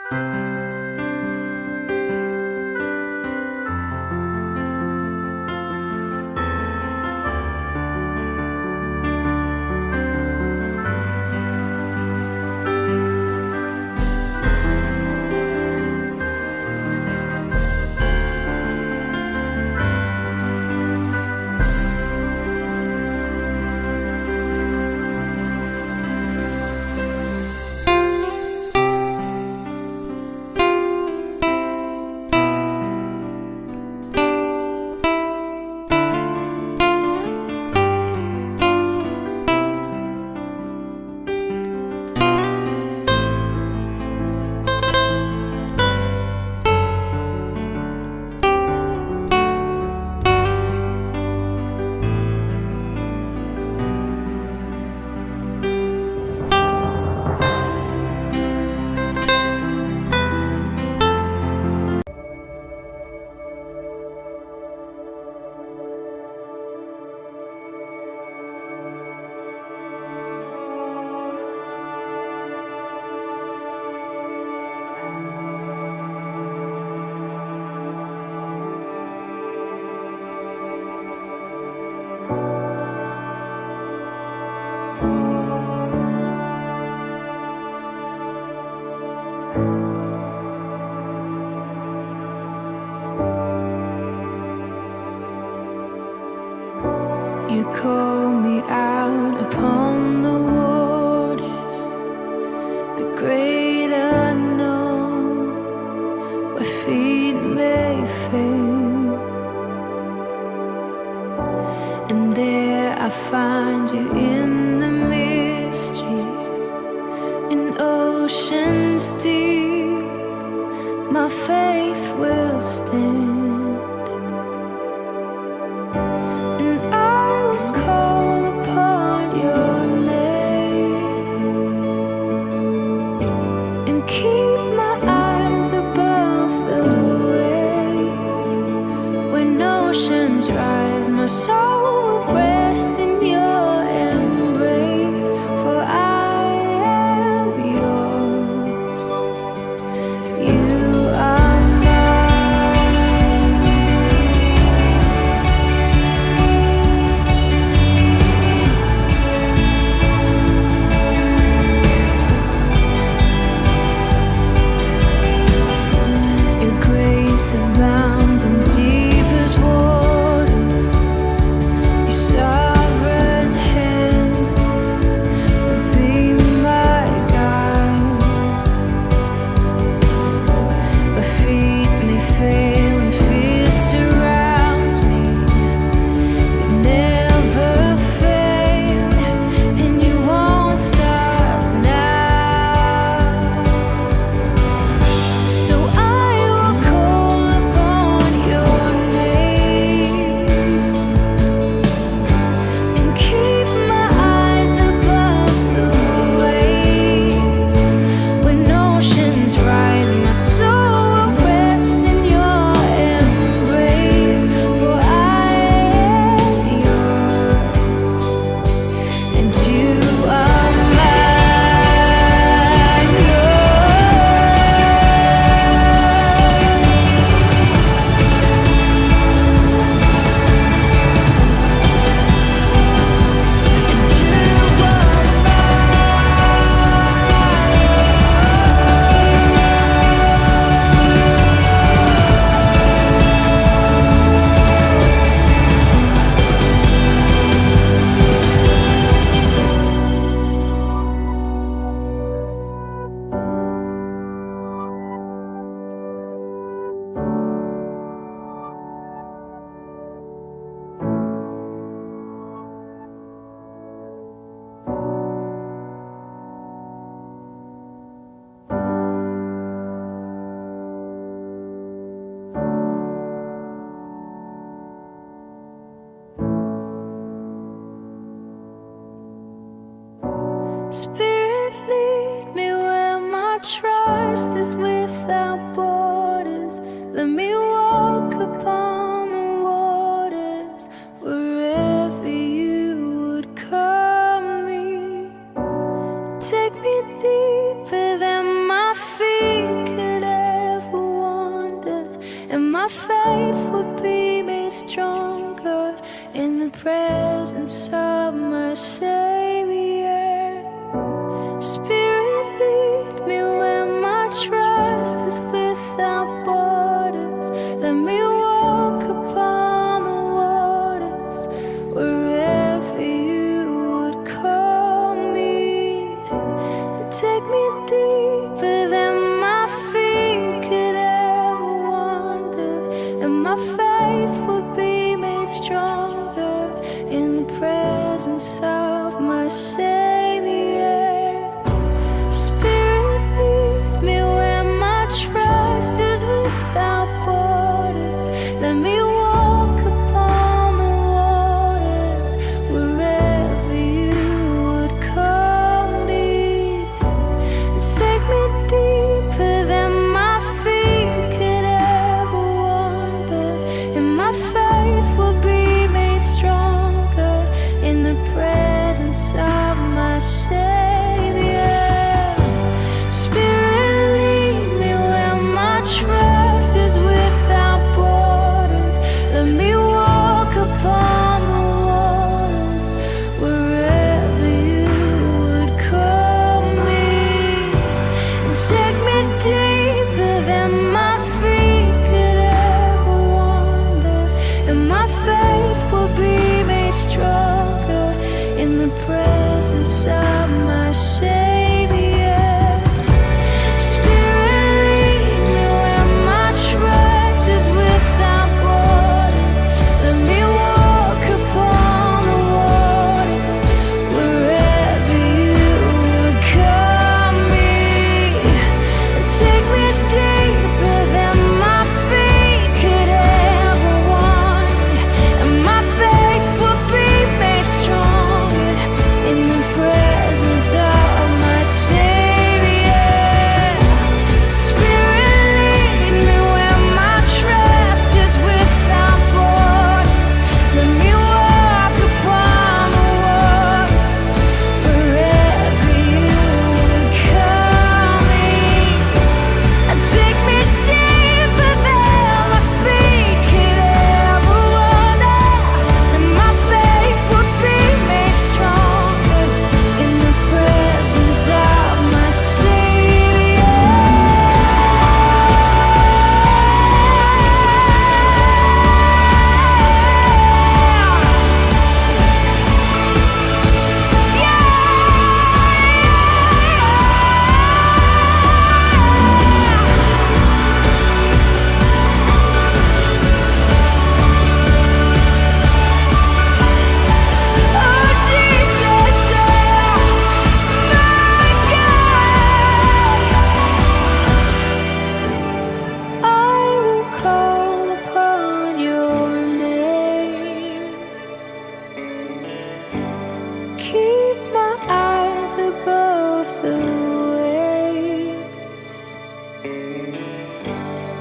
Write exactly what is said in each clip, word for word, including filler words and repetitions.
You call me out upon the waters, the great unknown, where feet may fail. And there I find you in the mystery, in oceans deep, my faith will stand. And I will call upon your name and keep my eyes above the waves. When oceans rise, my soul will rest in your embrace, for I am yours. You are mine. Your grace abounds in deepest waters. Your sovereign hand will be my guide. Where feet may fail and fear surrounds me, you've never failed, and you won't stop now. So I will call upon your name and keep my eyes above the waves. When oceans rise, my soul will rest in your embrace. For I am yours, and you are mine. Spirit, lead me where my trust is without borders. Let me walk upon the waters wherever you would call me. Take me deeper than my feet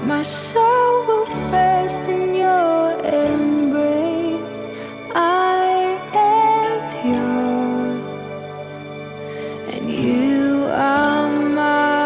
My soul will rest in your embrace. I am yours, and you are mine.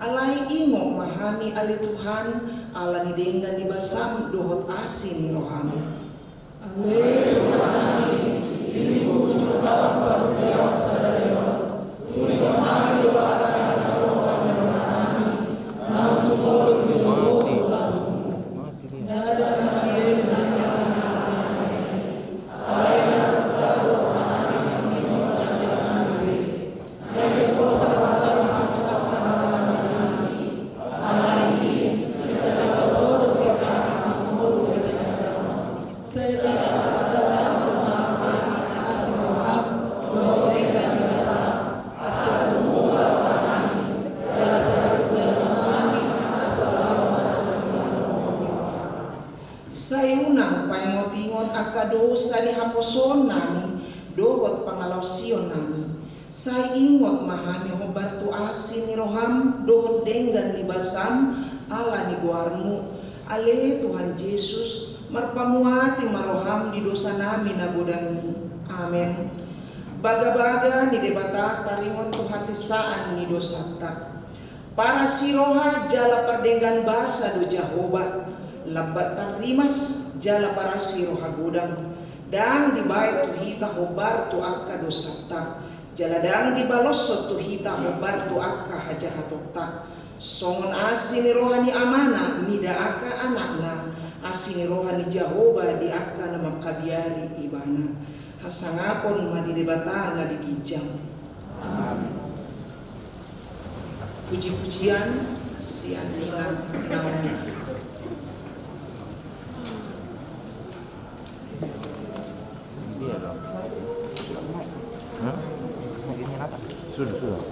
Alai ingot ma hami ale Tuhan, ala ni denggan ni basam dohot asi ni roham. Sai unang paingot-ingot angka dosa ni haposoon nami dohot pangalaosion nami. Sai ingot ma hami hombar tu asi ni roham dohot denggan ni basam ala ni goarmu. Ale Tuhan Jesus, marpamuati ma roham di dosa nami na godang i. Amen. Bagabaga ni Debata taringot tu hasesaan ni dosanta. Parasi roha jala pardenggan basa do Jahowa, lambat tarrimas jala parasi roha godang. Ndang dibaen tu hita hombar tu angka dosanta, jala ndang dibaloshon tu hita hombar tu angka hajahatonta. Songon asi ni roha ni amana mida angka anakna, asi ni roha ni Jahowa di angka na mangkabiari ibana. Hasangapon ma di Debata na di ginjang. Amen. Puji-pujian sian Nina Naomi. Sudah, sudah.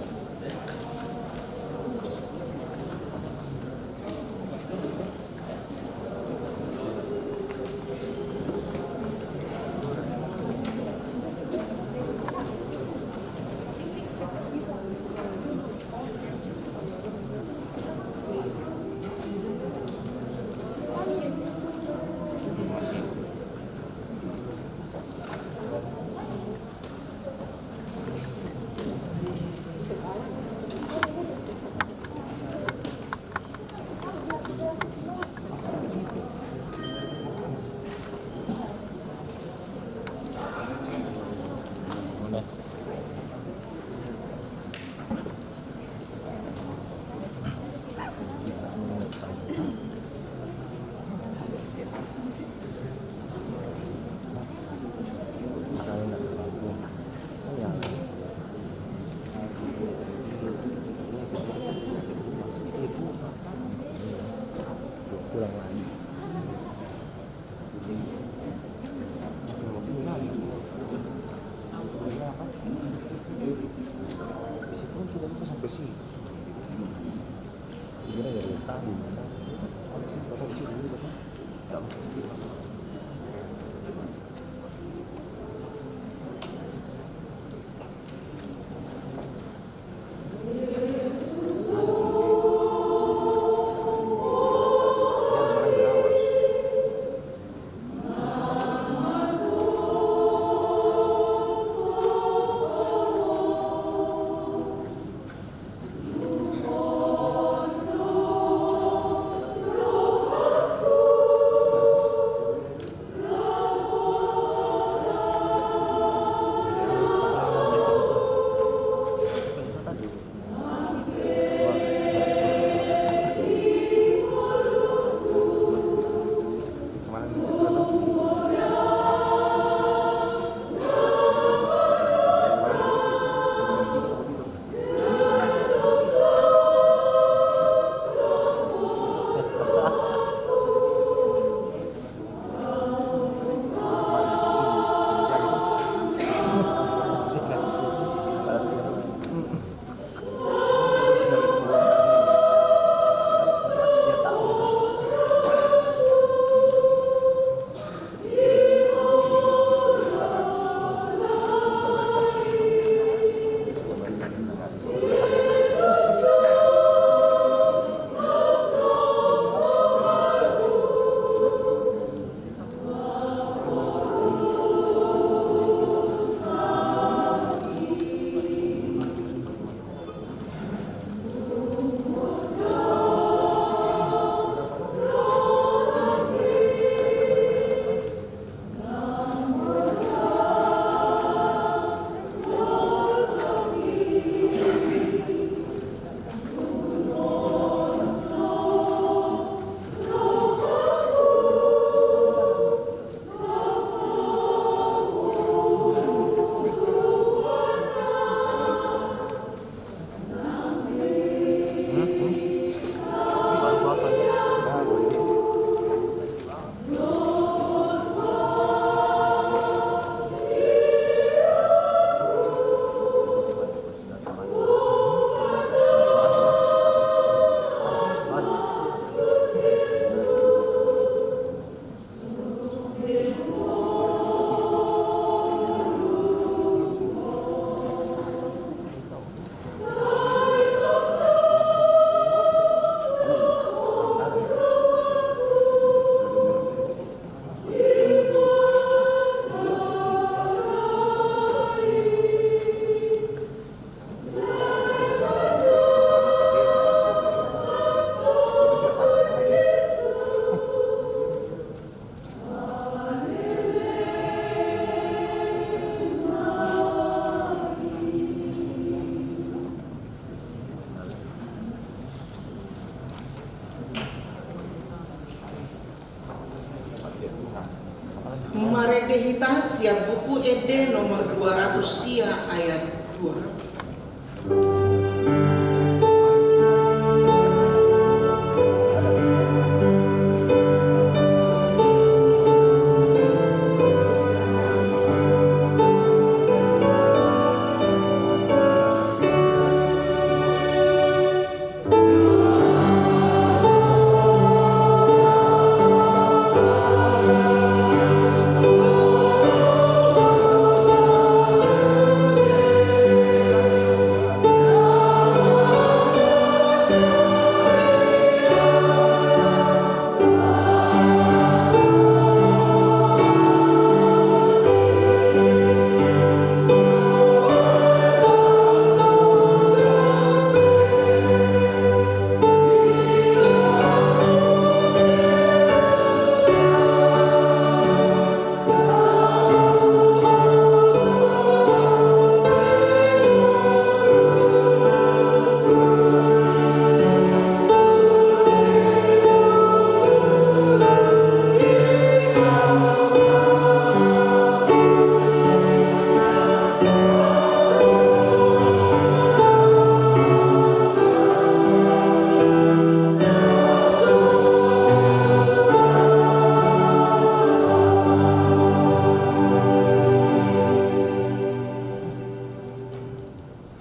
Ende hita sian Buku Ende nomor dua ratus sia ayat dua.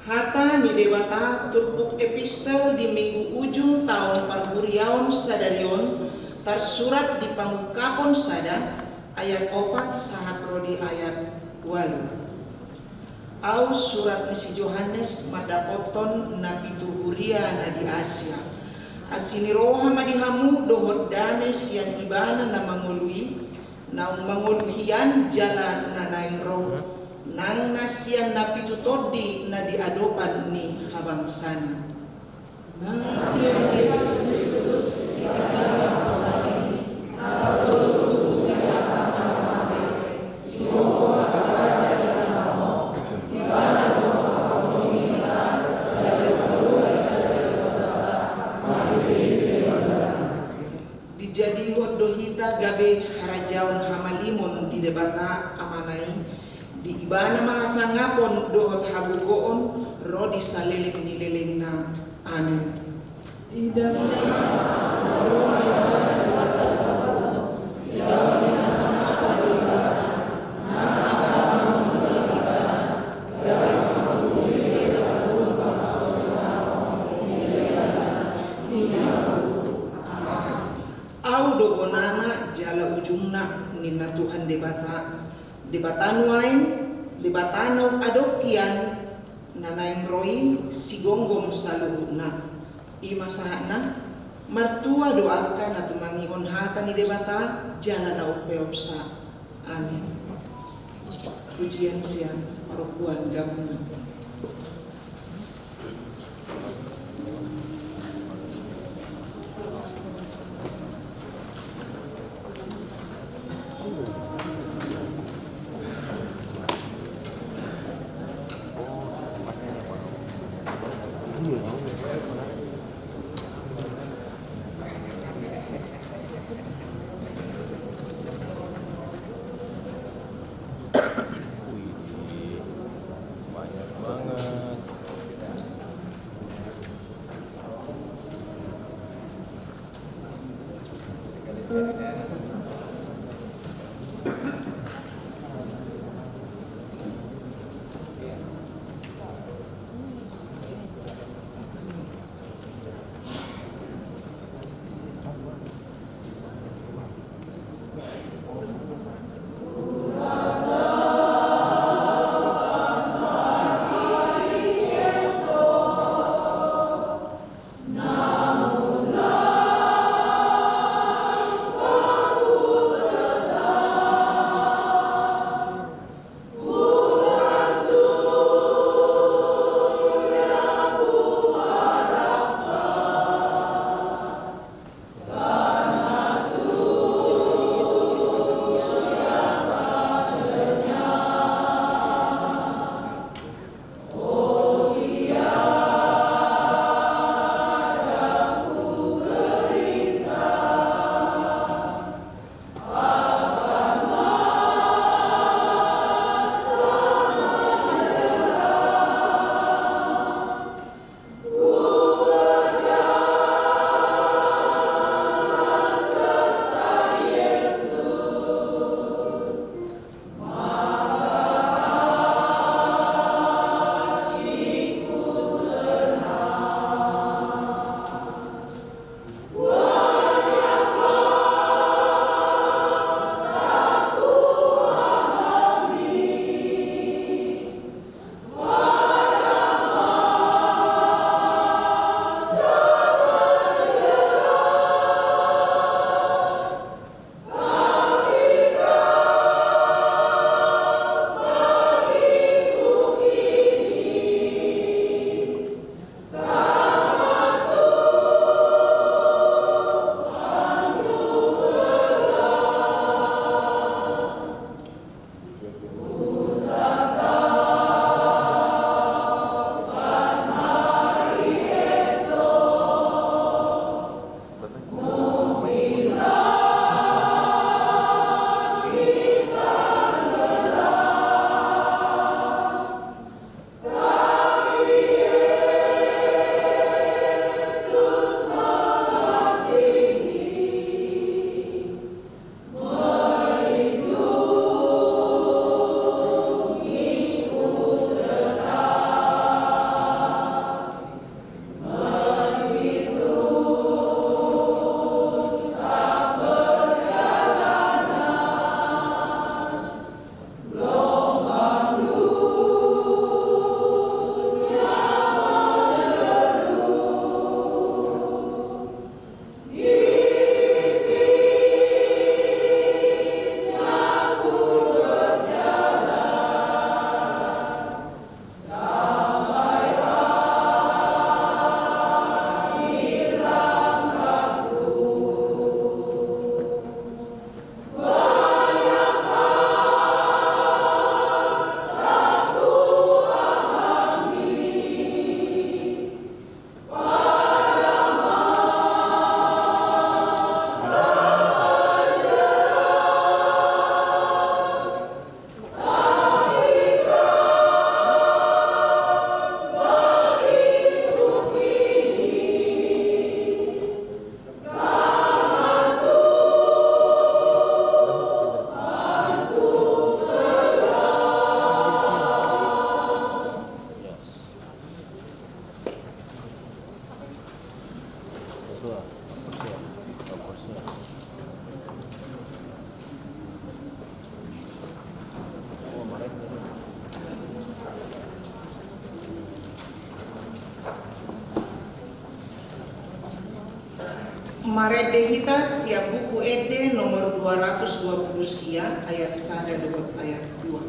Hata ni Debata turpuk epistel di minggu ujung taon parhuriaon sadari on tarsurat di Pangungkapon sada ayat opat sahat ro di ayat ualu. Au surat ni si Johannes mandapothon na pitu huria na di Asia. Asi ni roha ma di hamu dohot dame sian Ibana na mangolu i, naung mangolu hian jala na naeng ro, nang na sian na pitu tondi na di adopan ni habangsana. Nang sian Jesus Kristus, si Pandalan haposan i, na parjolo tubu sian angka na mate, si Gomgom angka raja di tano on, Ibana do mangkaholongi hita, jala mangolu hita sian kuasana, marhitehite Ibana. Dijadihon do hita gabe harajaon hamalimon di Debata Amana i, di Ibana ma hasangapon dohot hagogoon ro di saleleng ni lelengna. Amen. Ida ma Au do gonana jala ujungna, ninna Tuhan Debata, Debata nuaeng, Debata naung adong hian, na naeng ro i, si Gomgom saluhutna. I ma sahatna, martua do angka na tumangihon hata ni Debata, jala na umpeopsa. Amen. Pujian sian parompuan gabungan. Marende hita sian Buku Ende nomor dua ratus dua puluh sia, ayat sada dohot ayat dua.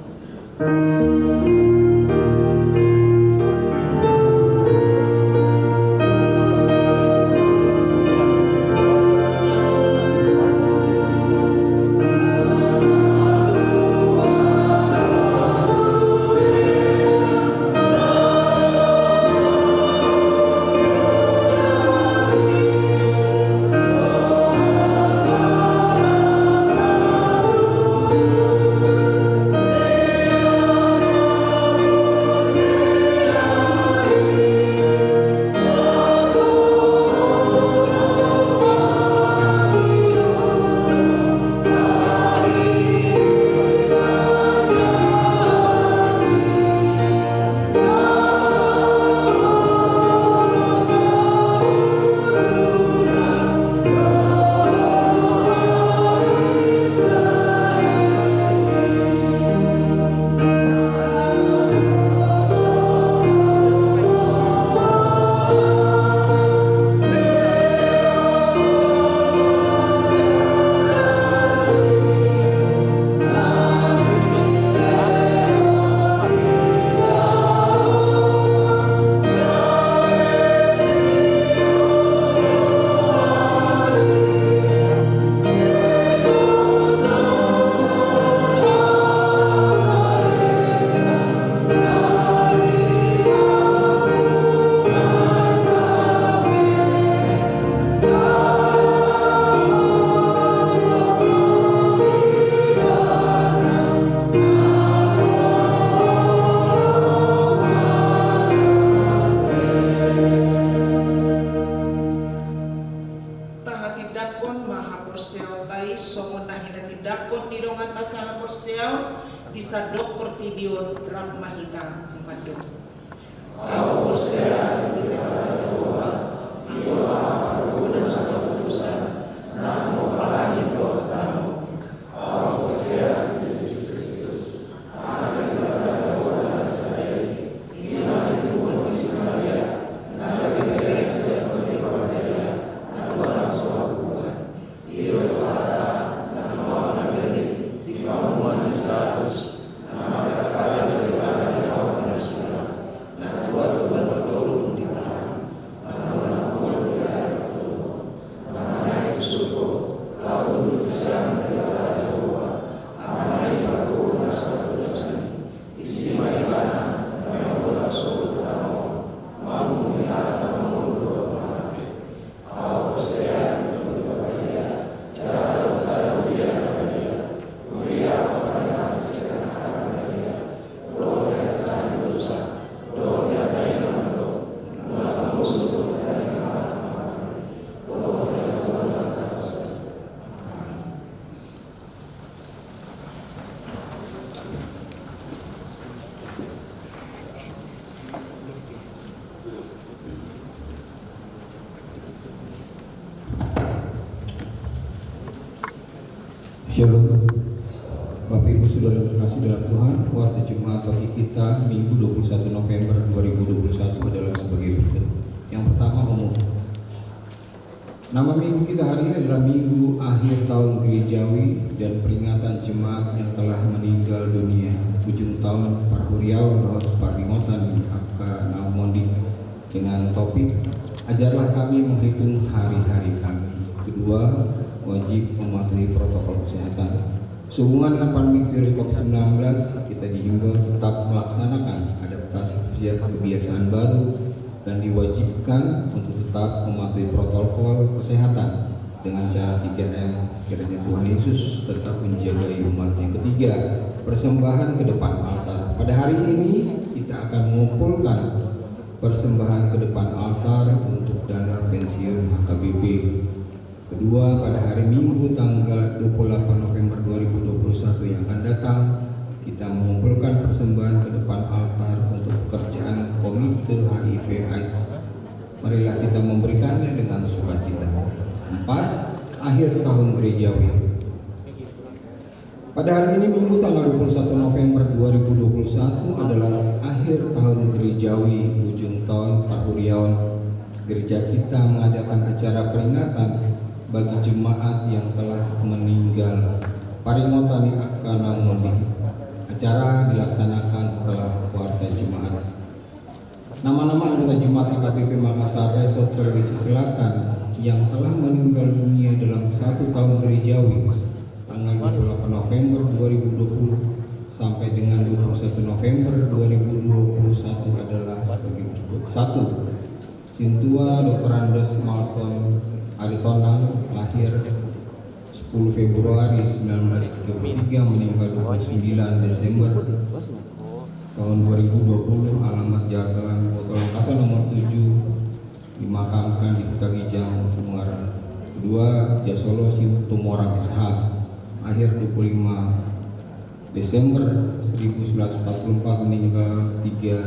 Tahatindangkon ma haporseaonta i songon na hinatindangkon ni donganta sahaporseaon di sandok portibi on. Rap ma hita mandok. Ahu porsea di Debata Jahowa, i do Ama parguna sahaporseaon, na humompa langit dohot tano. Ahu porsea di Jesus Kristus, Anak ni Debata Jahowa na sasada i, i ma na pinatupa ni si Maria, na gabe bere sian Tondi Parbadia, na tua nang so hau buhan. I do Tuhanta, na tumaon na bernit di panguhuman ni Pilatus, na mangkatai Debata di ahu na siala, na tuat tu banua toru dung ditanom, na mangula na tuat di ari na tolu, na manaek tu surgo, laho hundul tu siamun ni Debata Jahowa, Amana i, pargogo na so hatutusan i. Disi ma Ibana na mangula sogot tu tano on, mangumumi halak na mangolu dohot na mate. Ahu porsea di Tondi Parbadia, jala dohot sada huria na badia, huria na panindanghon sisean halak na badia, dohot di hasasahan ni dosa, dohot di hata i na mandok, mulak mangusung tu hata i na mangangkang, dohot di hasohotan na salpu. Shalom. Bapak Ibu Saudara terkasih dalam Tuhan, Warta Jemaat bagi kita Minggu dua puluh satu November dua ribu dua puluh satu adalah sebagai berikut. Yang pertama, umum. Nama minggu kita hari ini adalah Minggu Akhir Tahun Gerejawi dan peringatan jemaat yang telah meninggal dunia, ujung tahun parhuriaon dohot parningotan angka na monding, dengan topik, Ajarlah Kami Menghitung Hari-hari Kami. Kedua, wajib mematuhi protokol kesehatan. Sehubungan dengan pandemi virus covid sembilan belas, kita dihimbau tetap melaksanakan adaptasi kebiasaan baru dan diwajibkan untuk tetap mematuhi protokol kesehatan dengan cara tiga M. Kiranya Tuhan Yesus tetap menjaga umat-Nya. Ketiga, persembahan ke depan altar. Pada hari ini kita akan mengumpulkan persembahan ke depan altar untuk dana pensiun H K B P. Kedua, pada hari Minggu tanggal dua puluh delapan November dua ribu dua puluh satu yang akan datang, kita mengumpulkan persembahan ke depan altar untuk pekerjaan Komite H I V AIDS. Marilah kita memberikannya dengan sukacita. Empat, akhir tahun gerejawi. Pada hari ini, Minggu tanggal dua puluh satu November dua ribu dua puluh satu, adalah akhir tahun gerejawi, ujung tahun parhuriaon. Gereja kita mengadakan acara peringatan bagi jemaat yang telah meninggal. Paringotan ni angka na muli. Acara dilaksanakan setelah warta Jumat. Nama-nama anggota jemaat H K B P Makassar Resort Sulawesi Selatan yang telah meninggal dunia dalam satu tahun gerejawi, tanggal dua puluh delapan November dua ribu dua puluh sampai dengan dua puluh satu November dua ribu dua puluh satu adalah sebagai berikut. Satu, Sintua Doktor Andes Malson Aritonang, lahir sepuluh Februari sembilan belas tiga puluh tiga, meninggal dua puluh sembilan Desember tahun dua ribu dua puluh, alamat Jalan Botolangkaso nomor tujuh, dimakamkan di Huta Ginjang, Muara. Kedua, Jasolo Situmorang S H, lahir dua puluh lima Desember seribu sembilan ratus empat puluh empat, meninggal tiga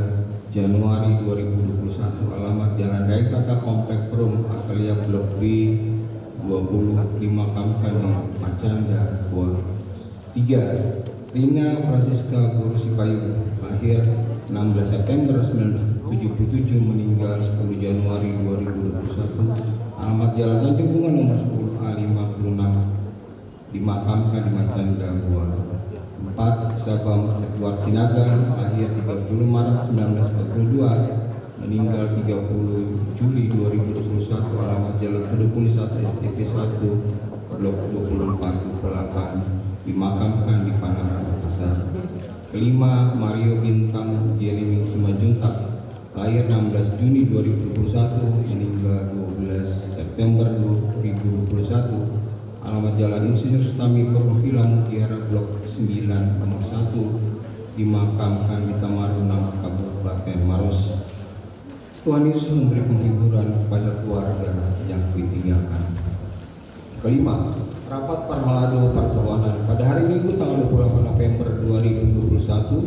Januari dua ribu dua puluh satu, alamat Jalan Daeng Tata, Komplek Perum Azalea, Blok B dua puluh, dimakamkan di Marcanda Goa. Tiga, Rina Francisca Boru Sipayung, lahir enam belas September sembilan belas tujuh puluh tujuh, meninggal sepuluh Januari dua ribu dua puluh satu, alamat Jalan Tanjung Bunga nomor sepuluh A lima puluh enam, dimakamkan di Marcanda Goa. Empat, Sabam Edward Sinaga, lahir tiga puluh Maret sembilan belas empat puluh dua, meninggal tiga puluh Juli dua ribu dua puluh satu, alamat Jalan Kedepuli satu S T P satu, Blok dua puluh empat, dua puluh delapan, dimakamkan di Panara, Makassar. Kelima, Mario Bintang Jeremy Simanjuntak, lahir enam belas Juni dua ribu dua puluh satu, meninggal dua belas September dua ribu dua puluh satu, alamat Jalan Insinyur Sutomi, Perum Villa Mutiara, Blok sembilan nomor satu, dimakamkan di Tamarunang, Kabupaten Maros. Tuhan Yesus memberi penghiburan kepada keluarga yang ditinggalkan. Kelima, rapat parhalado partohonan pada hari Minggu tanggal dua puluh delapan November dua ribu dua puluh satu,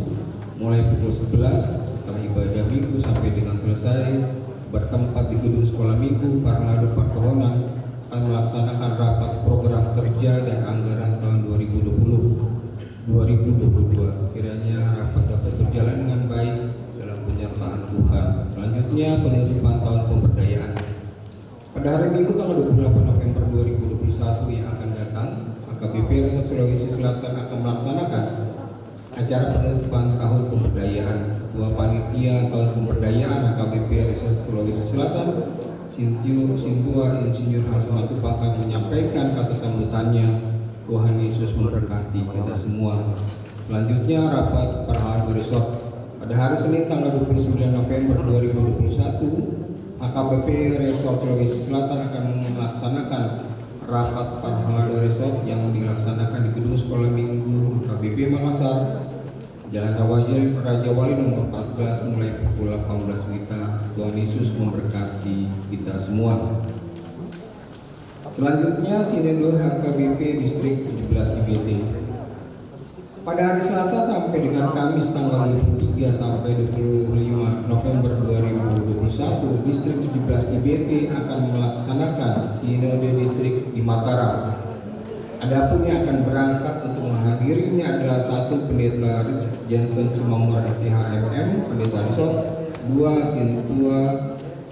mulai pukul sebelas, setelah ibadah Minggu sampai dengan selesai, bertempat di Gedung Sekolah Minggu, parhalado partohonan akan melaksanakan rapat program kerja dan anggaran tahun dua ribu dua puluh, dua ribu dua puluh dua. Kiranya rapat dapat berjalan dengan baik dalam penyertaan Tuhan. Selanjutnya, penutupan tahun pemberdayaan. Pada hari Minggu tanggal dua puluh delapan November dua ribu dua puluh satu yang akan datang, H K B P Resort Sulawesi Selatan akan melaksanakan acara penutupan tahun pemberdayaan. Ketua Panitia Tahun Pemberdayaan H K B P Resort Sulawesi Selatan, Sintiu-, Sintua Insinyur H. Simatupang, akan menyampaikan kata sambutannya. Tuhan Yesus memberkati kita semua. Selanjutnya, rapat parhalado resort. Pada hari Senin tanggal dua puluh sembilan November dua ribu dua puluh satu, H K B P Resort Sulawesi Selatan akan melaksanakan rapat parhalado resort yang dilaksanakan di Gedung Sekolah Minggu H K B P Makassar, Jalan Rawaja-, Raja Wali nomor empat belas, mulai pukul delapan belas WITA. Tuhan Yesus memberkati kita semua. Selanjutnya, Sinode H K B P Distrik tujuh belas I B T. Pada hari Selasa sampai dengan Kamis tanggal dua puluh tiga sampai dua puluh lima November dua ribu dua puluh satu, Distrik tujuh belas I B T akan melaksanakan Sinode Distrik di Mataram. Adapun yang akan berangkat untuk menghadirinya adalah satu, Pendeta Richard Jensen Simamora, S T H, M M, Pendeta Resort, dua, Sintua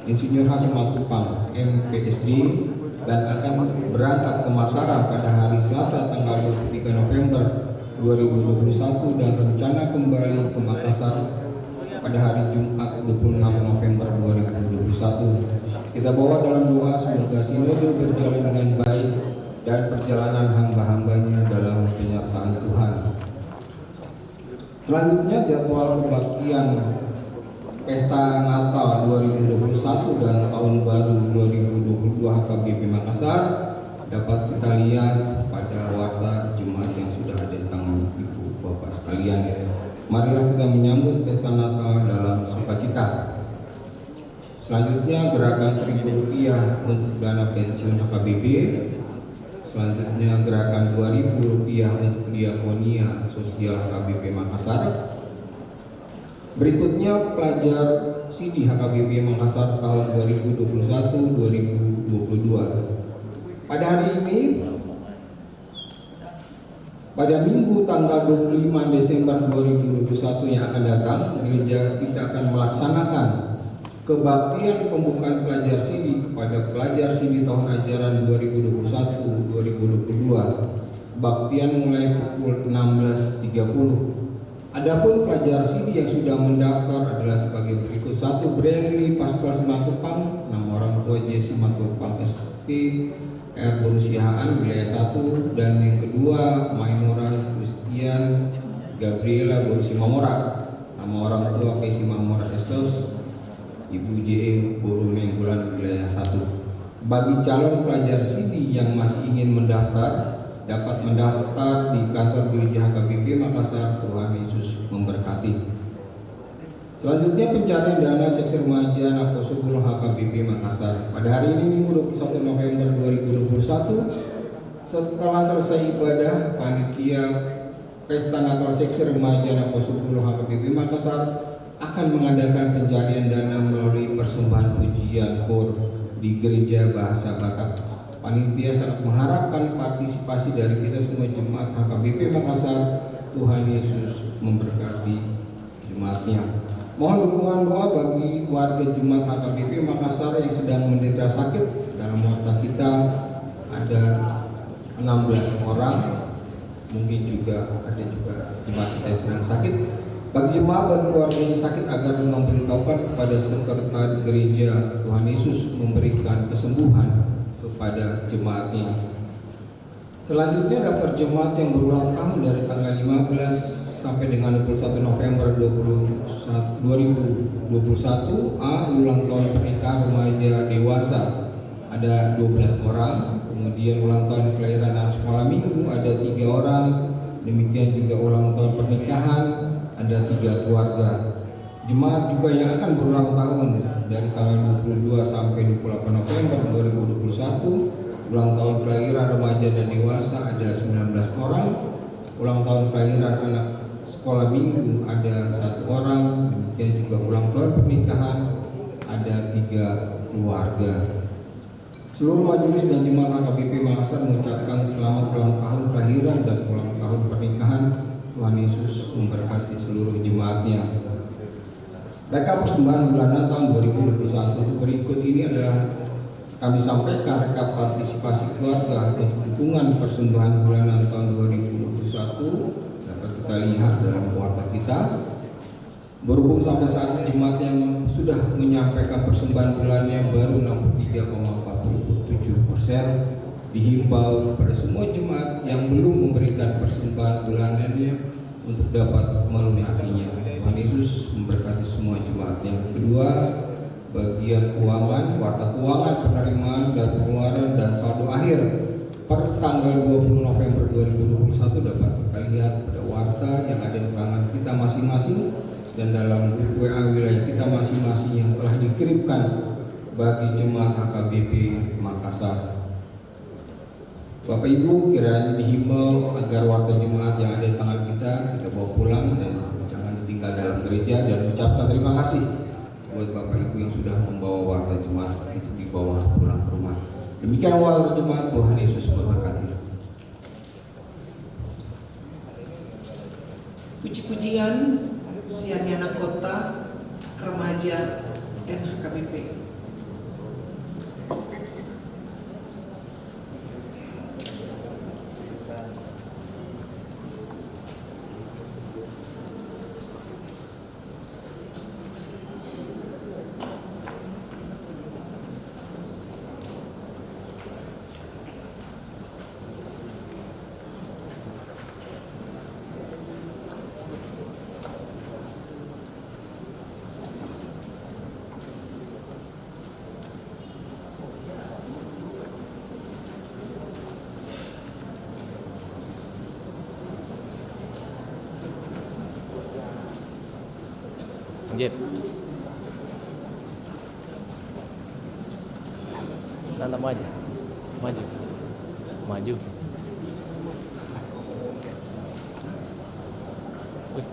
Insinyur H. Simatupang, M P S D, dan akan berangkat ke Mataram pada hari Selasa tanggal dua puluh tiga November dua ribu dua puluh satu dan rencana kembali ke Makassar pada hari Jumat dua puluh enam November dua ribu dua puluh satu. Kita bawa dalam doa semoga sinode berjalan dengan baik dan perjalanan hamba-hambanya dalam penyertaan Tuhan. Selanjutnya, jadwal kebaktian Pesta Natal dua ribu dua puluh satu dan Tahun Baru dua ribu dua puluh dua H K B P Makassar dapat kita lihat pada warta Jumat yang sudah ada di tangan Ibu Bapak sekalian. Marilah kita menyambut Pesta Natal dalam sukacita. Selanjutnya, gerakan seribu rupiah untuk dana pensiun H K B P. Selanjutnya, gerakan dua ribu rupiah untuk diakonia sosial H K B P Makassar. Berikutnya, pelajar sidi H K B P Makassar tahun dua ribu dua puluh satu dua ribu dua puluh dua. Pada hari ini, pada Minggu tanggal dua puluh lima Desember dua ribu dua puluh satu yang akan datang, gereja kita akan melaksanakan Kebaktian pembukaan pelajar sidi kepada pelajar sidi tahun ajaran dua ribu dua puluh satu dua ribu dua puluh dua. Kebaktian mulai pukul enam belas tiga puluh. Adapun pelajar sidi yang sudah mendaftar adalah sebagai berikut: satu, Brandly Pascual Simatupang, nama orang tua J Simatupang S P R boru Siahaan, wilayah satu, dan yang kedua, Maimora Christian Gabriela boru Simamora, nama orang tua P Simamora S O S, Ibu J E boru Nainggolan, wilayah satu. Bagi calon pelajar sidi yang masih ingin mendaftar, dapat mendaftar di kantor gereja H K B P Makassar. Tuhan Yesus memberkati. Selanjutnya, pencarian dana Seksi Remaja Anak Poso Bulung H K B P Makassar. Pada hari ini, Minggu dua puluh satu November dua ribu dua puluh satu, setelah selesai ibadah, panitia Pesta Natal Seksi Remaja Anak Poso Bulung H K B P Makassar akan mengadakan pencarian dana melalui persembahan pujian koor di Gereja Bahasa Batak. Panitia sangat mengharapkan partisipasi dari kita semua jemaat H K B P Makassar. Tuhan Yesus memberkati jemaatnya. Mohon dukungan doa bagi warga jemaat H K B P Makassar yang sedang menderita sakit. Dalam warta kita ada enam belas orang, mungkin juga ada juga jemaat kita yang sedang sakit. Bagi jemaat dan keluarga yang sakit, agar memberitahukan kepada sekretaris gereja. Tuhan Yesus memberikan kesembuhan kepada jemaatnya. Selanjutnya, daftar jemaat yang berulang tahun dari tanggal lima belas sampai dengan dua puluh satu November dua puluh satu, dua ribu dua puluh satu. A, ulang tahun pernikahan remaja dewasa, ada dua belas orang. Kemudian, ulang tahun kelahiran anak sekolah minggu, ada tiga orang. Demikian juga ulang tahun pernikahan, ada tiga keluarga. Jemaat juga yang akan berulang tahun dari tanggal dua puluh dua sampai dua puluh delapan November dua ribu dua puluh satu. Ulang tahun kelahiran remaja dan dewasa ada sembilan belas orang. Ulang tahun kelahiran anak sekolah minggu ada satu orang. Demikian juga ulang tahun pernikahan ada tiga keluarga. Seluruh majelis dan jemaat H K B P Makassar mengucapkan selamat ulang tahun kelahiran dan ulang tahun pernikahan. Tuhan Yesus memberkati seluruh jemaatnya. Rekap persembahan bulanan tahun dua ribu dua puluh satu. Berikut ini adalah kami sampaikan rekap partisipasi keluarga untuk dukungan persembahan bulanan tahun dua ribu dua puluh satu. Dapat kita lihat dalam warta kita. Berhubung sampai saat ini jemaat yang sudah menyampaikan persembahan bulannya baru enam puluh tiga koma empat puluh tujuh persen, dihimbau kepada semua jemaat yang belum memberikan persembahan bulanannya untuk dapat melunasinya. Tuhan Yesus memberkati semua jemaat. Yang kedua, bagian keuangan, warta keuangan, penerimaan dan pengeluaran, dan saldo akhir per tanggal dua puluh November dua ribu dua puluh satu dapat kita lihat pada warta yang ada di tangan kita masing-masing dan dalam grup W A wilayah kita masing-masing yang telah dikirimkan bagi jemaat H K B P Makassar. Bapak Ibu, kiranya dihimbau agar warta jemaat yang ada di tangan kita, kita bawa pulang dan jangan ditinggal dalam gereja, dan ucapkan terima kasih buat Bapak Ibu yang sudah membawa warta jemaat itu dibawa pulang ke rumah. Demikian warta jemaat, Tuhan Yesus memberkati. Puji-pujian sian anak kota, remaja, dan H K B P. Jep. Nanda, maju. Maju. Maju. Wih.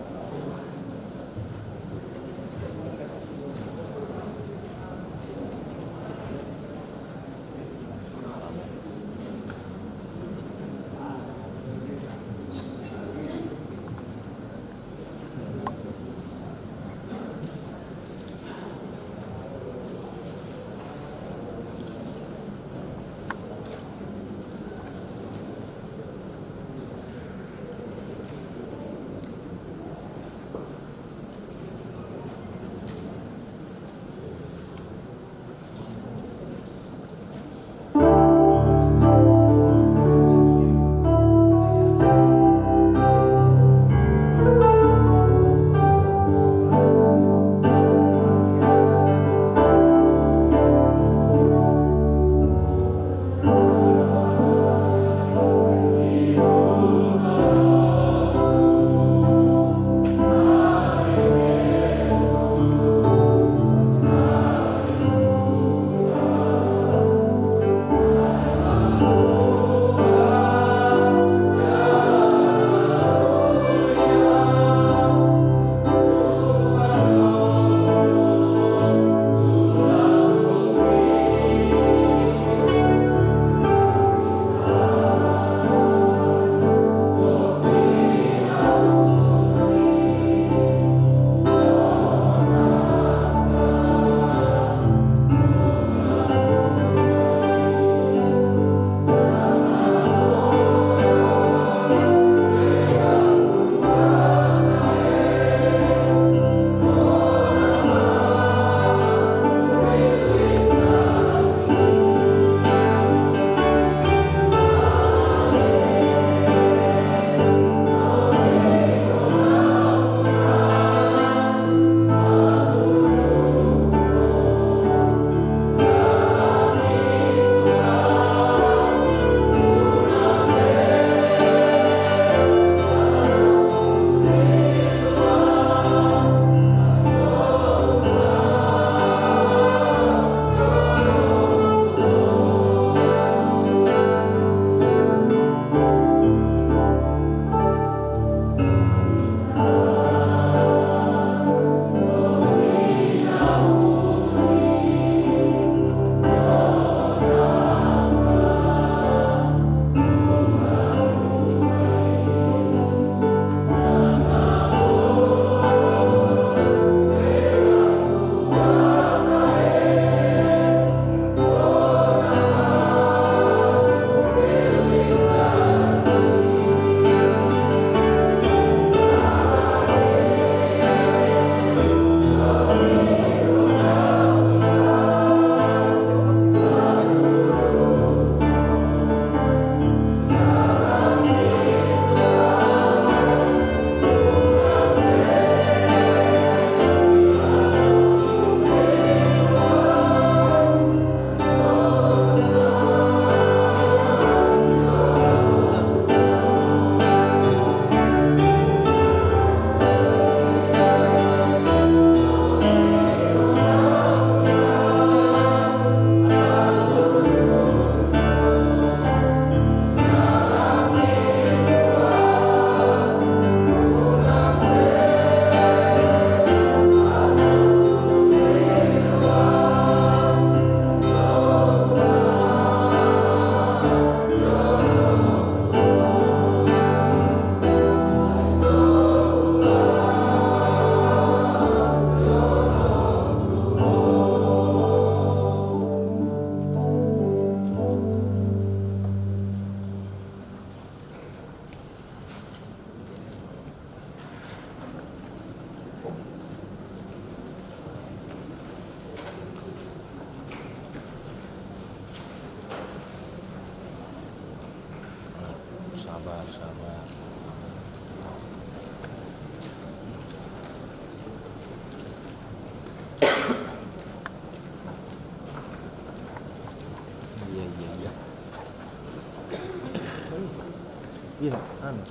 Anu,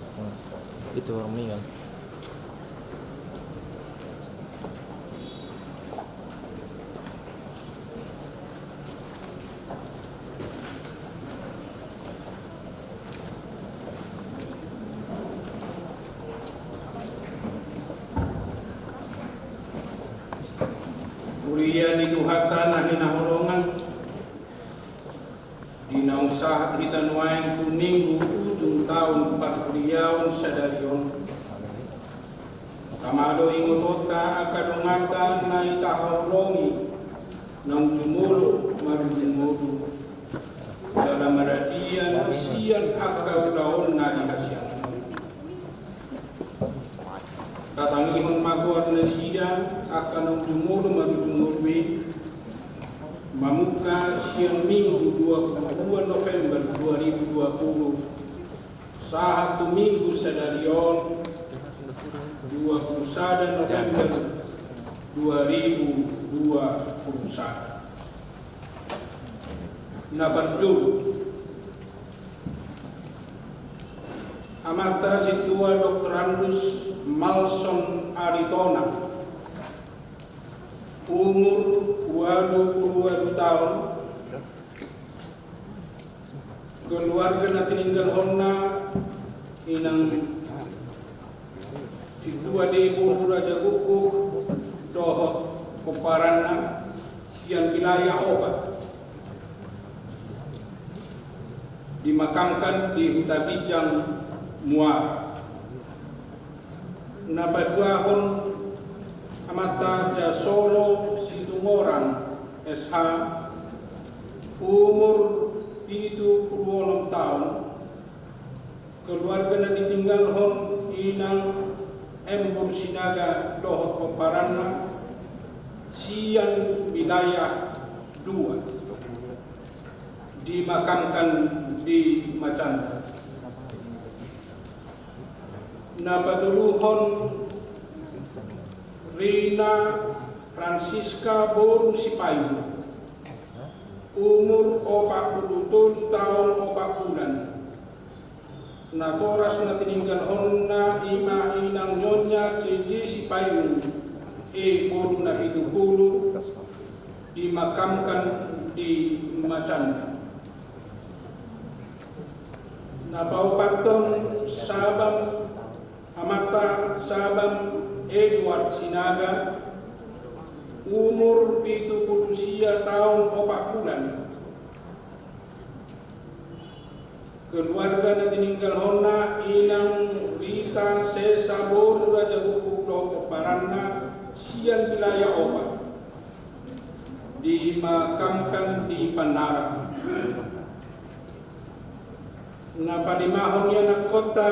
itu orang meninggal. Huria ni Tuhanta na hinaholongan, di naung sahat hita nuaeng tu minggu ujung taon parhuriaon sadari on, tama do ingotonta angka donganta na i tahaholongi naung jumolo marujung ngolu jala maradian sian angka ulaonna di hasiangan on. Tatangihon ma goar nasida angka naung jumolo marujung ngolu i, mamungka sian minggu dua puluh dua November dua ribu dua puluh sahat tu minggu sadari on, dua puluh sada November dua ribu dua puluh sada. Na parjolo, amanta Sintua Doktorandus Malson Aritonang, umur ualu pulu ualu taon, keluarga na tininggalhonna inang Sintua D. Boru Raja Gukguk dohot pomparanna sian wilayah opat, dimakamkan di Huta Ginjang, Muara. Na paduahon, amanta Jasolo Situmorang, S H, umur pitu pulu onom taon, keluarga na ditinggalhon inang Embur Sinaga dohot pomparanna sian wilayah dua, dimakamkan di Macanda. Na patoluhon, Rina Francisca Boru Sipayung, umur opat pulu tolu taon opat bulan. Natoras na tininggalhonna i ma inang Nyonya C J Sipayung, E. Boru Napitupulu, dimakamkan di Macanda. Na paopathon, Sabam, amanta Sabam Edward Sinaga, umur pitu pulu sia taon opat bulan. Keluarga na tininggalhonna inang Rita Sesa Boru Raja Gukguk dohot pomparanna sian wilayah opat, dimakamkan di Panara. Na palimahon, ianakhonta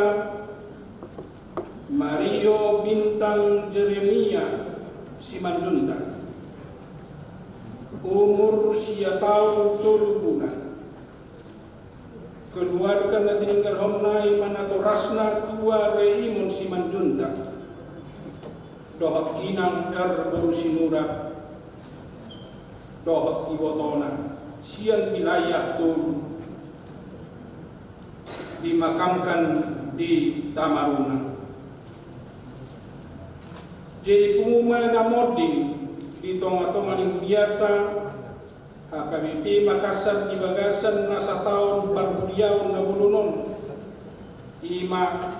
Mario Bintang Jeremia Simanjuntak, umur sia taon tolu bulan. Keluarga na tininggalhonna i ma natorasna Tua Reimon Simanjuntak dohot inang R. Boru Sinurat dohot ibotona sian wilayah tolu, dimakamkan di Tamaruna. Jadi pungu ma na monding di tongatonga ni hurianta, H K B P Makassar di bagasan na sataon parhuriaon na bolon on, i ma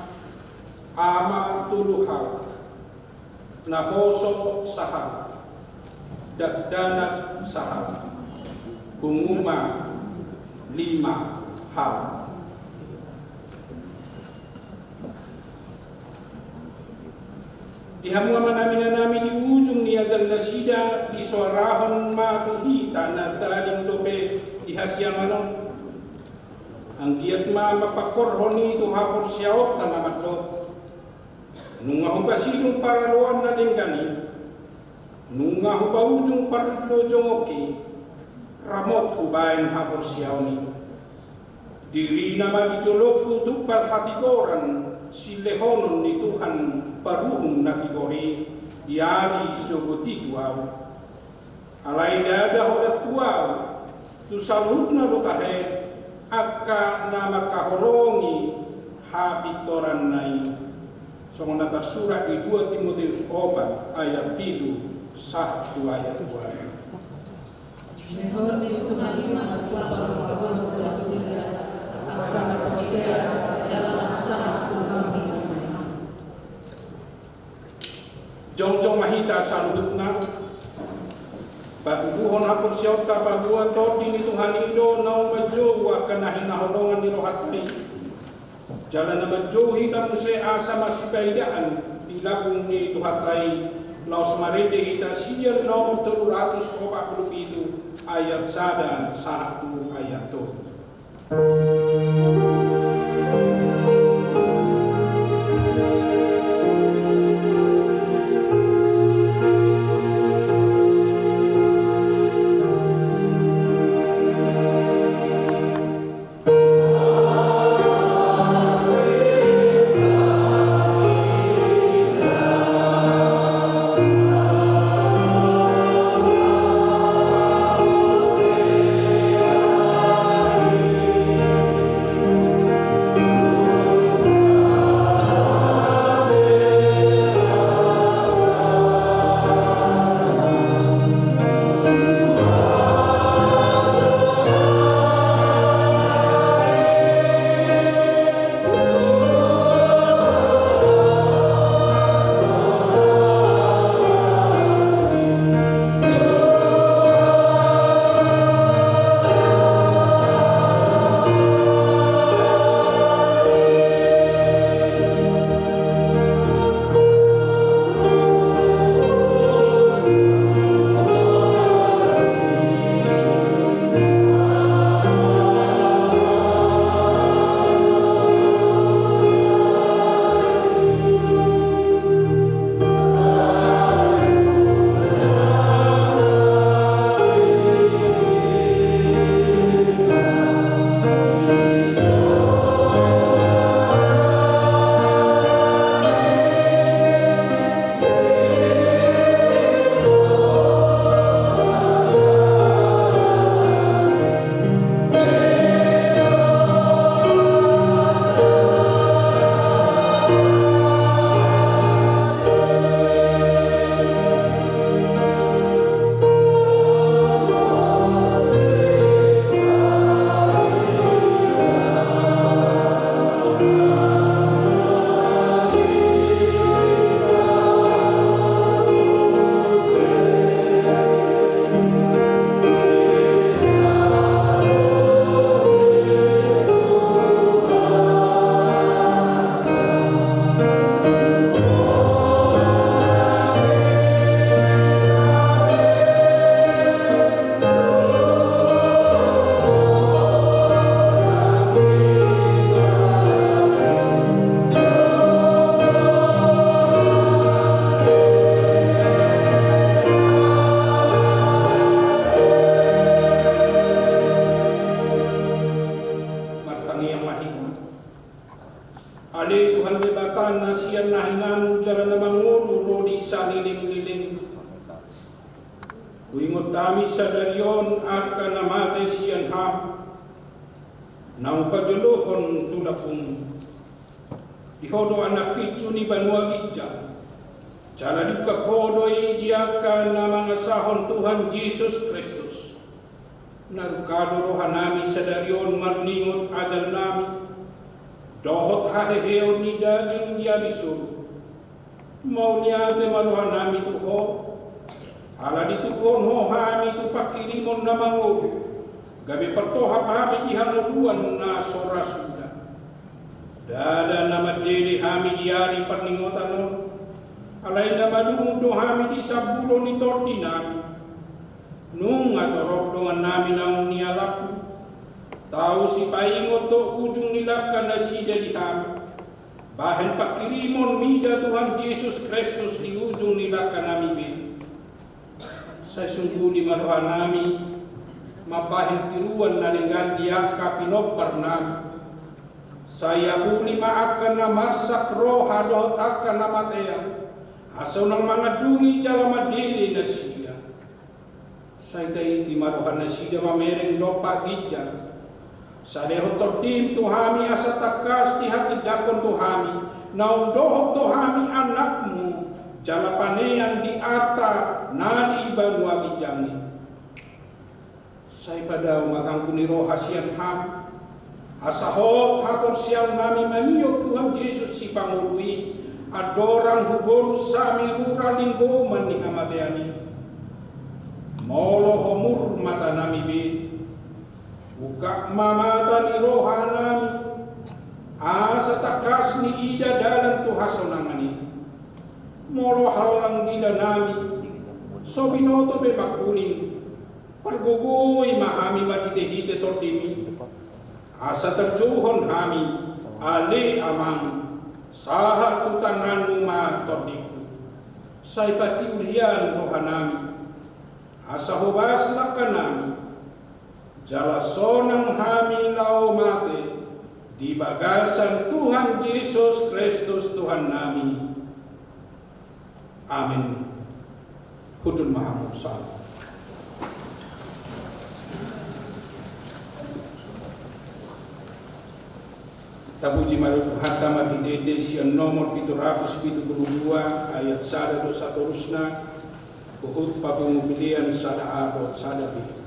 ama tolu hal, naposo sahal, dakdanak sahal, pungu ma lima hal. Di hamu amanami inanami, di ujung ni ajal nasida disoarahon ma tu hita na tading dope di hasiangan on. Anggiat ma mangkorhon i tu haporseaonta na mandok: Nunga hupasidung paraloan na denggan i, nunga hupaujung parlojongki, ramot hubaen haporseaon i. Dirina ma di jolongku tumpal hatigoran, silehonon ni Tuhan paruhum na tigor i di ari sogot i tu ahu. Alai ndada holan tu ahu, tu saluhutna do tahe angka na mangkaholongi hapintoranna i, songon na tarsurat di dua Timoteus opat ayat pitu sahat tu ayat ualu. Lehon ni Tuhan i ma tu parrohaon tu nasida angka na porsea jala na sahat tu hami. Jongjong ma hita saluhutna patuduhon haporseaonta, paboa Tondi ni Tuhan i do naung manjou angka na hinaholongan ni rohanta i. Jala na manjou hita muse asa masipaidaan di lambung ni Tuhanta i, laos marende hita sian nomor tolu ratus opat pulu pitu ayat sada sahat tu ayat tolu. Martangiang ma hita. Ale Tuhan Debata na sian na hinangun jala na mangolu ro di saleleng-leleng. Huingot hami sadari on angka na mate sian Ham, naung pajolohon tu lambungMu. Di Ho do anak pinsu ni banua ginjang, jala diungkap Ho do i di angka na mangasahon Tuhan Jesus Kristus. Na ruka do rohanami sadari on marningot ajalnami dohot haheheon ni daging di ari solu. Mauliate ma rohanami tu Ho, ala ditubuhon Ho hami tu pangkirimon na mangolu, gabe partohap hami di hangoluan na so ra suda. Ndada na mandele hami di ari parningotan on, alai na madungun do hami di sambulo ni tondinami. Nunga torop dongannami naung nialapmu, tau sipaingot do ujung ni langka nasida di hami, bahen pangkirimon mida Tuhan Jesus Kristus di ujung ni langkanami be. Sai sungguli ma rohanami mambahen tiruan na denggan di angka pinomparnami. Sai apuli ma angka na marsak roha dohot angka na matean, asa unang mangandungi jala mandele nasida. Sai taiti ma rohanasida mamereng dompak ginjang, Sadehon tondim tu hami asa tangkas dihatindangkon tu hami, naung dohot do hami anakmu, jala panean di arta na di banua ginjang i. Sai padao ma ganggu ni roha sian Ham, asa hot haporseaonnami maniop Tuhan Jesus Sipangolu i, andorang hubolus hami rura linggoman ni hamatean i. Molo homur matanami be, buka ma mata ni rohanami, asa tangkas niida dalan tu hasonangan i. Molo hallang dilanami, so binoto be mangkuling, pargogoi ma hami marhitehite tondim i, asa tarjouhon hami, ale Amang, sahat tu tanganmu ma tondingku. Sai patiur hian rohanami, asa hobas langkanami, jala sonang hami laho mate di bagasan Tuhan Jesus Kristus Tuhannami. Amen. Hundul ma hamu. Salam. Tapuji ma Tuhanta marhite ende sian nomor pitu ratus pitu pulu dua ayat sada dohot satorusna, huhut papungu pelean sada A dohot sada B.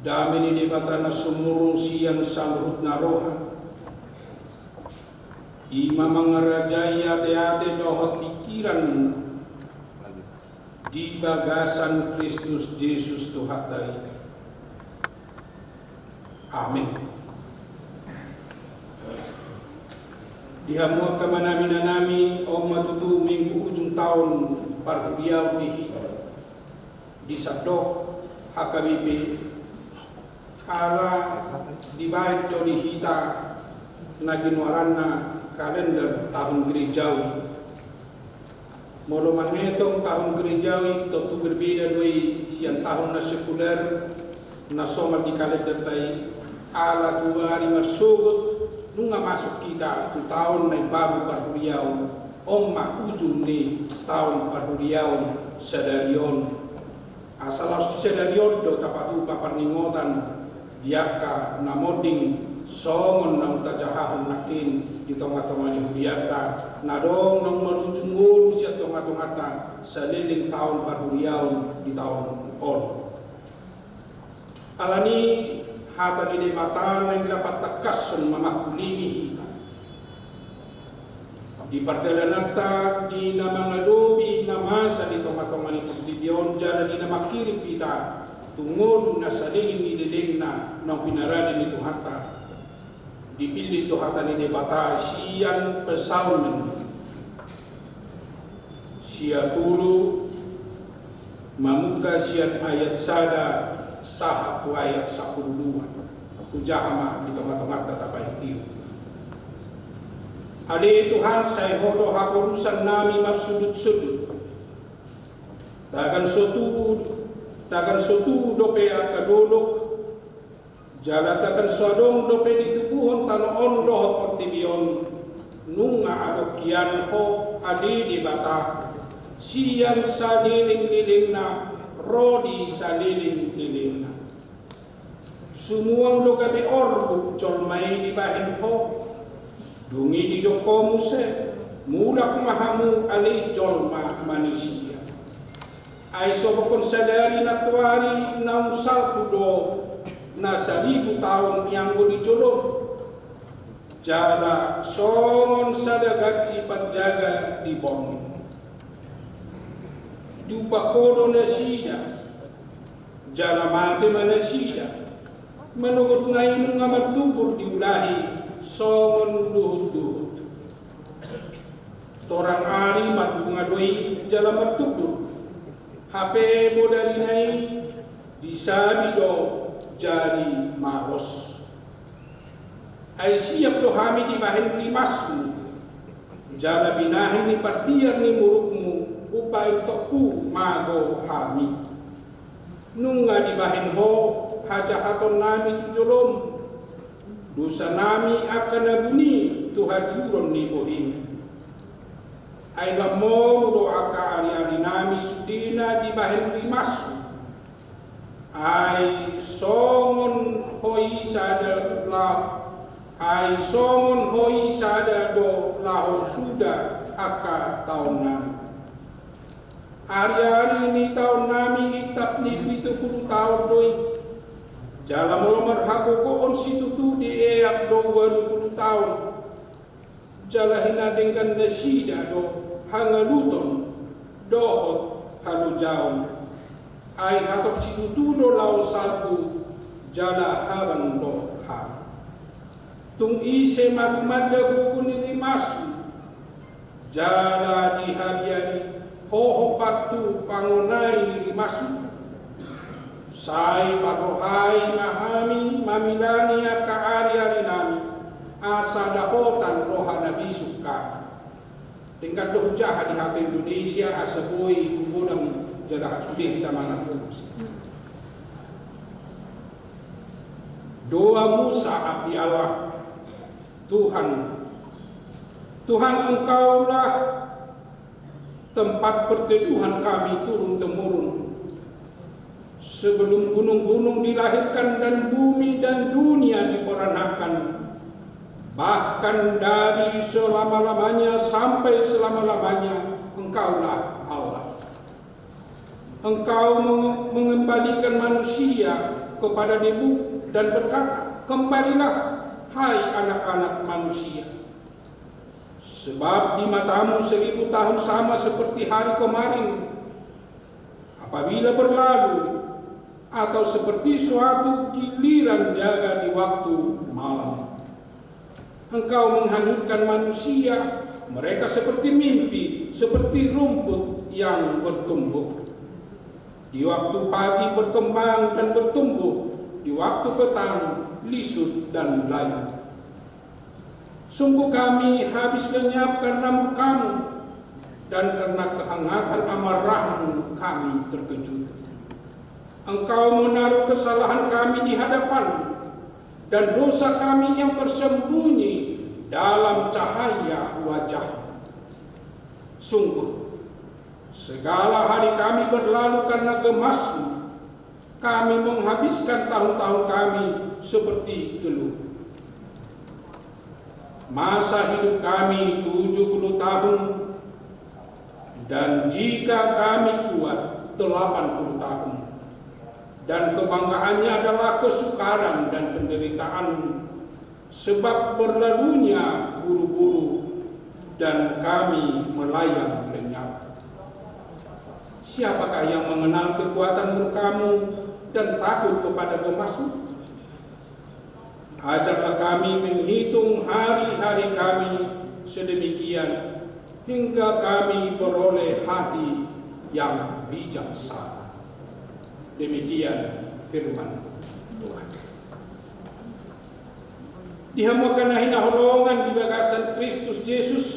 Dame ni Debata na sumurung sian saluhutna roha, i ma mangarajai ateate dohot pingkiran di bagasan Kristus Jesus Tuhanta i. Amen. Di hamu angka amanami, inanami, on ma tutu minggu ujung taon parhuria di hita. Di sandok H K B P, ala dibaen do di hita na ginoaranna kalender tahun gerejawi. Molo mangetong tahun gerejawi, tontu berbeda do i sian tahun na sekuler, na somal di kalenderta i, ala tu ari marsogot, nunga masuk hita tu taon na imbaru parhuriaon, on ma ujung ni taon parhuriaon sadari on. Asa laos di sadari on do tapatupa parningotan di angka na monding songon naung tajahahon nangkin di tongatonga ni hurianta, na adong naung marujung ngolu sian tongatonganta saleleng taon parhuriaon di taon on. Alani hata ni Debata naeng lam patangkashon mamangkulingi hita. Di pardalananta di na mangadopi na masa di tongatonga ni portibi on jala di na mangkirim hita tu ngolu na saleleng ni lelengna naung pinarade ni Tuhanta. Dipillit do hata ni Debata sian Psalmen sia pulu, mamungka sian ayat sada sahat tu ayat sampulu dua. Hujaha ma di tongatonganta tapaihutihut. Ale Tuhan, sai Ho do haporusannami marsundutsundut. Tagan so tubu, tagan so tubu dope angka dolok, jala tagan so adong dope ditubuhon tano on dohot portibi on, nunga adong hian Ho, ale Debata, sian salelenglelengna ro di salelenglelengna. Sumuang do gabe orbuk jolma i dibahen Ho. Dung i didok Ho muse, mulak ma hamu ale jolma manisia. Ai sobokhon sadari nantoari naung salpu do na saribu taon i anggo di jolom. Jala songon sada ganti parjaga di borngin. Diumbak Ho do nasida, jala mate ma nasida, manogot na i nunga martumbur diulahi songon luhutluhut. Torang ari marbunga do i jala martumbur, hape bodarina i disabi do jadi malos. Ai siap do hami dibahen rimasmu, jala binahen ni parbiar ni murukmu umbahen tompu mago hami. Nunga dibahen Ho hajahatonnami tu jolom, dosanami angka na buni tu hatiuron ni bohim. Ai lam moru do angka ariarinami sudena dibahen rimasmu. Ai songon Ho i sada la-, ai songon Ho i sada do laho suda angka taonnami. Ariari ni taonnami intap ni pitu pulu taon do i. Jala molo marhagogoon situtu dieak do ualu pulu taon. Jala hinadenggan nasida do hangaluton dohot halojaon. Ai hatop situtu do laho salpu jala habang do hami. Tung ise ma tumanda gogo ni rimasmu, jala dihabiari Ho hombar tu pangonai ni rimasmu. Sai parrohai ma hami mamilangi angka ariarinami, asa dapotan roha na bisuk hami. Denggan do hujaha di hata Indonesia, asa boi hugodang jala sude hita mangan. Doa Musa abdi Allah. Tuhan, Tuhan, Engkaulah tempat perteduhan kami turun-temurun. Sebelum gunung-gunung dilahirkan dan bumi dan dunia diperanakkan, bahkan dari selama-lamanya sampai selama-lamanya, Engkaulah Allah. Engkau meng-, mengembalikan manusia kepada debu dan berkata, "Kembalilah, hai anak-anak manusia. Sebab di matamu seribu tahun sama seperti hari kemarin apabila berlalu, atau seperti suatu giliran jaga di waktu malam." Engkau menghanyutkan manusia, mereka seperti mimpi, seperti rumput yang bertumbuh. Di waktu pagi berkembang dan bertumbuh, di waktu petang lisut dan layu. Sungguh kami habis lenyap karena murkamu, dan karena kehangatan amarahmu kami terkejut. Engkau menaruh kesalahan kami di hadapanmu, dan dosa kami yang tersembunyi dalam cahaya wajahmu. Sungguh, segala hari kami berlalu karena gemasmu. Kami menghabiskan tahun-tahun kami seperti keluh. Masa hidup kami tujuh puluh tahun, dan jika kami kuat, delapan puluh tahun. Dan kebanggaannya adalah kesukaran dan penderitaan, sebab berlalunya buru-buru dan kami melayang lenyap. Siapakah yang mengenal kekuatan murkamu dan takut kepada gemasmu? Ajarlah kami menghitung hari-hari kami sedemikian, hingga kami beroleh hati yang bijaksana. Demikian firman Tuhan. Di hamu angka na hinaholongan di bagasan Kristus Jesus,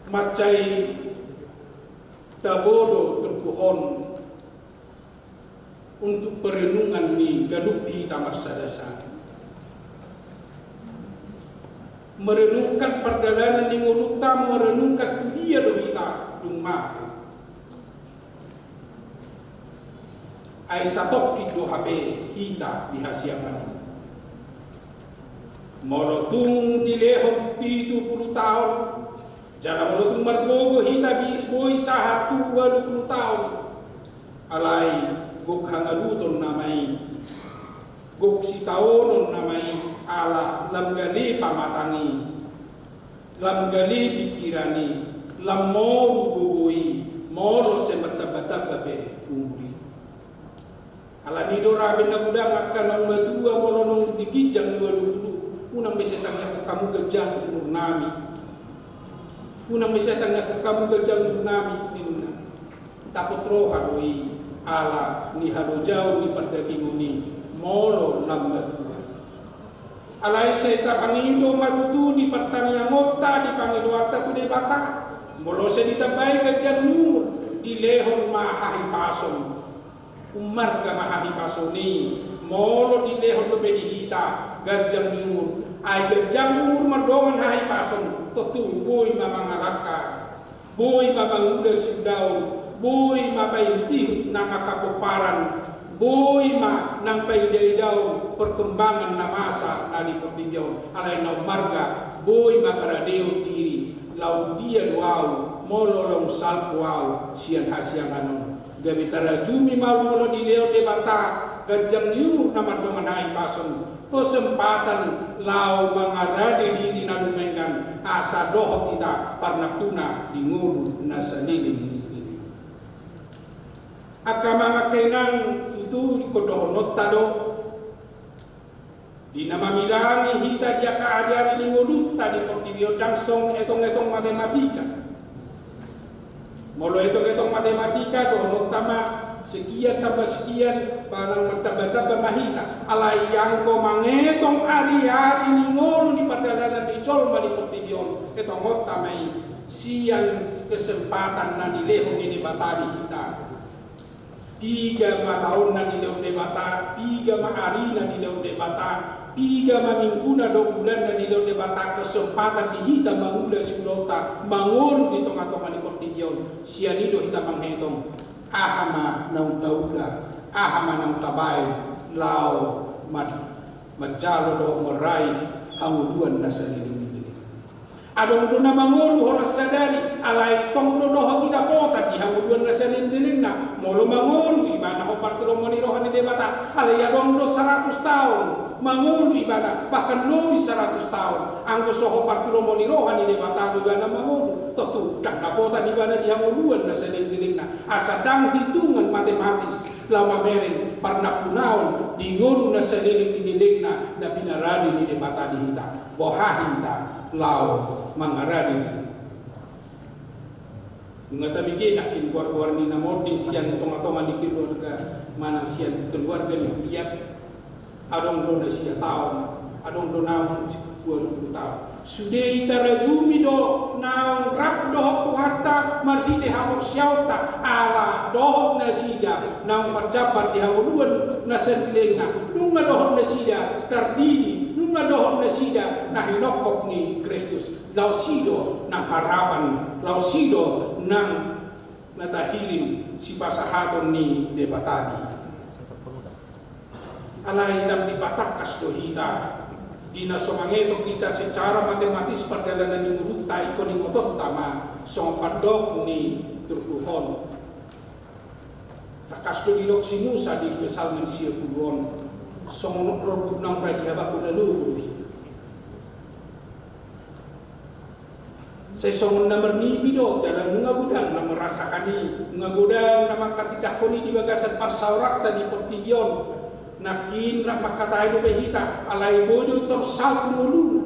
mansai tabo do turpuk on untuk perenungan ni ganup hita marsada-sada. Merenungkan pardalanan ni ngolunta, merenungkan tu dia do hita dung mate. Ai satongkin do hape hita di hasiangan on. Molo tung dilehon pitu pulu taon, jala molo tung margogo hita bi-, boi sahat tu ualu pulu taon, alai gok hangaluton nama i, gok sitaonon nama i, ala lam gale pamatang i, lam gale pingkiran i, lam moru gogo i, molo sai martamba-tamba pe umur i. Alani do raben na godang angka naung matua, molo naung di ginjang ualu pulu, unang be sai tangiangkon hamu ganjang umur nami. Unang be sai tangiangkon hamu ganjang umur nami, ninna. Dapot roha do i, ala ni halojaon ni pardagingon i, molo lam matua. Alai sai tapangido ma tutu di partangiangonta, di pangidoanta tu Debata. Molo sai ditambai ganjang ni umur, dilehon ma hahipason. Ummarga ma hahipason i, molo dilehon dope di hita ganjang ni umur. Ai ganjang umur mardongan hahipason, tontu boi ma mangalangka. Boi ma mangula siulaon, boi ma paihut-ihut nang angka pomparan, boi ma nang paida-idaon perkembangan na masa na di portibi on, alai na ummarga, boi ma paradeon diri, laho tu dia do ahu, molo naung salpu ahu sian hasiangan on. Gabe tarajumi ma molo dilehon Debata ganjang ni umur na mardongan hahipason, kesempatan laho mangarade diri na dumenggan, asa dohot hita parnampuna di ngolu na saleleng ni leleng. Angka amang, angka inang, tutu ingkon dohononta do, di na mamilangi hita di angka ari-ari ni ngolunta di portibi on, ndang songon etong-etong matematika. Molo etong-etong matematika, dohononta ma sekian tambah sekian, manang martamba-tamba ma hita. Alai anggo mangetong ari-ari ni ngolu ni pardalanan ni jolma di portibi on, etongonta ma i sian kesempatan na nilehon ni Debata di hita. Piga ma taon na nilehon Debata, piga ma ari na nilehon Debata, piga ma minggu na dohot bulan na nilehon Debata, kesempatan di hita mangula siulaonta, mangolu di tonga-tonga ni portibi on, sian i do hita manghetong aha ma naung taula, aha ma naung tabaen, laho man-, manjalo dohot manrahi hangoluan na saleleng ni leleng. Adong do na mangolu holan sadari, alai tong do dohot didapotan di hangoluan na saleleng ni lelengna. Molo mangolu ibana hombar tu lomo ni roha ni Debata, alai adong do saratus taon mangolu ibana, bahkan lobi saratus taon. Anggo so hombar tu lomo ni roha ni Debata do ibana mangolu, tontu ndang dapotan ibana di hangoluan na saleleng ni lelengna. Asa ndang hitungan matematis laho mamereng parnampunaon di ngolu na saleleng ni lelengna na pinarade ni Debata di hita. Boha hita laho mangarade i? Nunga tabege nangkin goar-goar ni na monding sian tonga-tonga ni keluarga manang sian keluarga ni huria. Adong do na sia taon, adong do naung dua pulu taon. Sude i tarajumi do naung rap dohot Tuhanta marhite haporseaonta, ala dohot nasida naung parjambar di hangoluan na salelengna. Nunga dohot nasida tardidi, nunga dohot nasida na hinophop ni Kristus. Laos i do nang harapan, laos i do nang na tahirim sipasahaton ni Debata di hita. Alai ndang dipatangkas do hita di na so mangetok hita secara matematis pardalanan ni ngolunta, ingkon ingotonta ma songon pandok ni turpuk on. Tangkas do didok si Musa di Psalmen sia pulu on, songon rorobot naung ra dihabahon na lobo do hita. Sai songon na marnipi do, jala nunga godang na merasakan i, nunga godang na mangkatindangkon i di bagasan parsaoranta di portibi on. Nangkin rap mangkatai dope hita, alai boi do torsalpu ngoluna.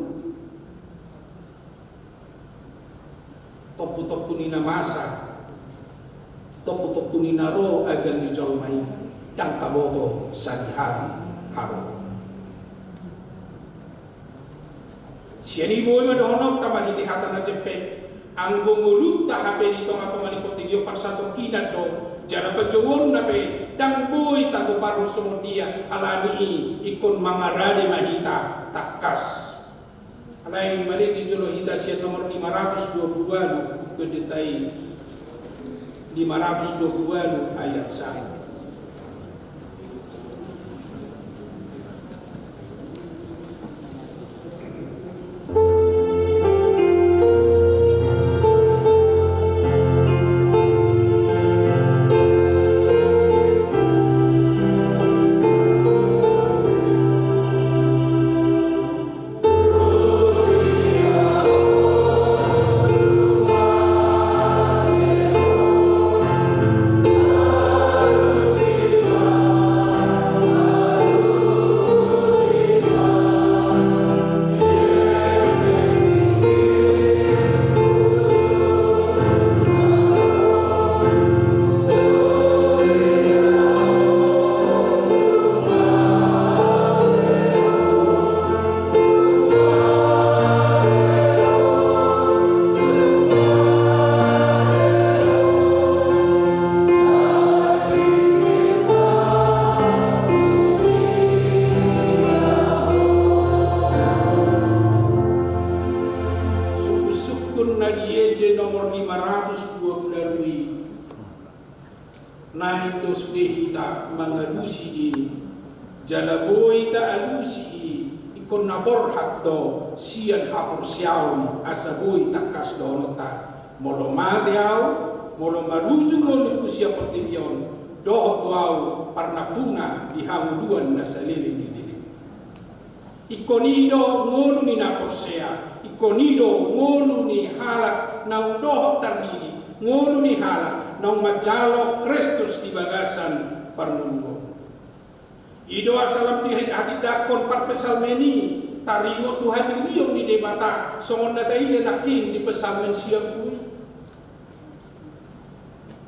Tompu-tompu ni na masa, tompu-tompu ni na ro ajal ni jolma i, ndang taboto sadihari haroro. Sian i boi ma dohononta marhite hata na jempek, anggo ngolunta hape di tonga-tonga ni portibi on parsatongkinan do, jala panjouonna pe ndang boi tagoparhon songon dia, alani i ingkon mangarade ma hita tangkas. Alai marende jolo hita sian nomor lima ratus dua pulu ualu, buku endenta i, lima ratus dua pulu ualu ayat sada. Sungkun-sungkun na di ende nomor lima ratus dua pulu ualu i. Naeng do sude hita mangalusi i, jala boi taalusi i, ingkon na borhat do sian haporseaon asa boi tangkas dohononta. Molo mate ahu, molo marujung ngolungku sian portibi on, dohot do ahu parnampuna di hangoluan na saleleng ni leleng. Ingkon i do ngolu ni na porsea, ingkon i do ngolu ni halak naung dohot tardidi, ngolu ni halak naung manjalo Kristus di bagasan parngoluon. I do asa lam dihatindangkon parpsalmen i, taringot tu hadirion ni Debata, songon na taida nangkin di Psalmen siapulu i.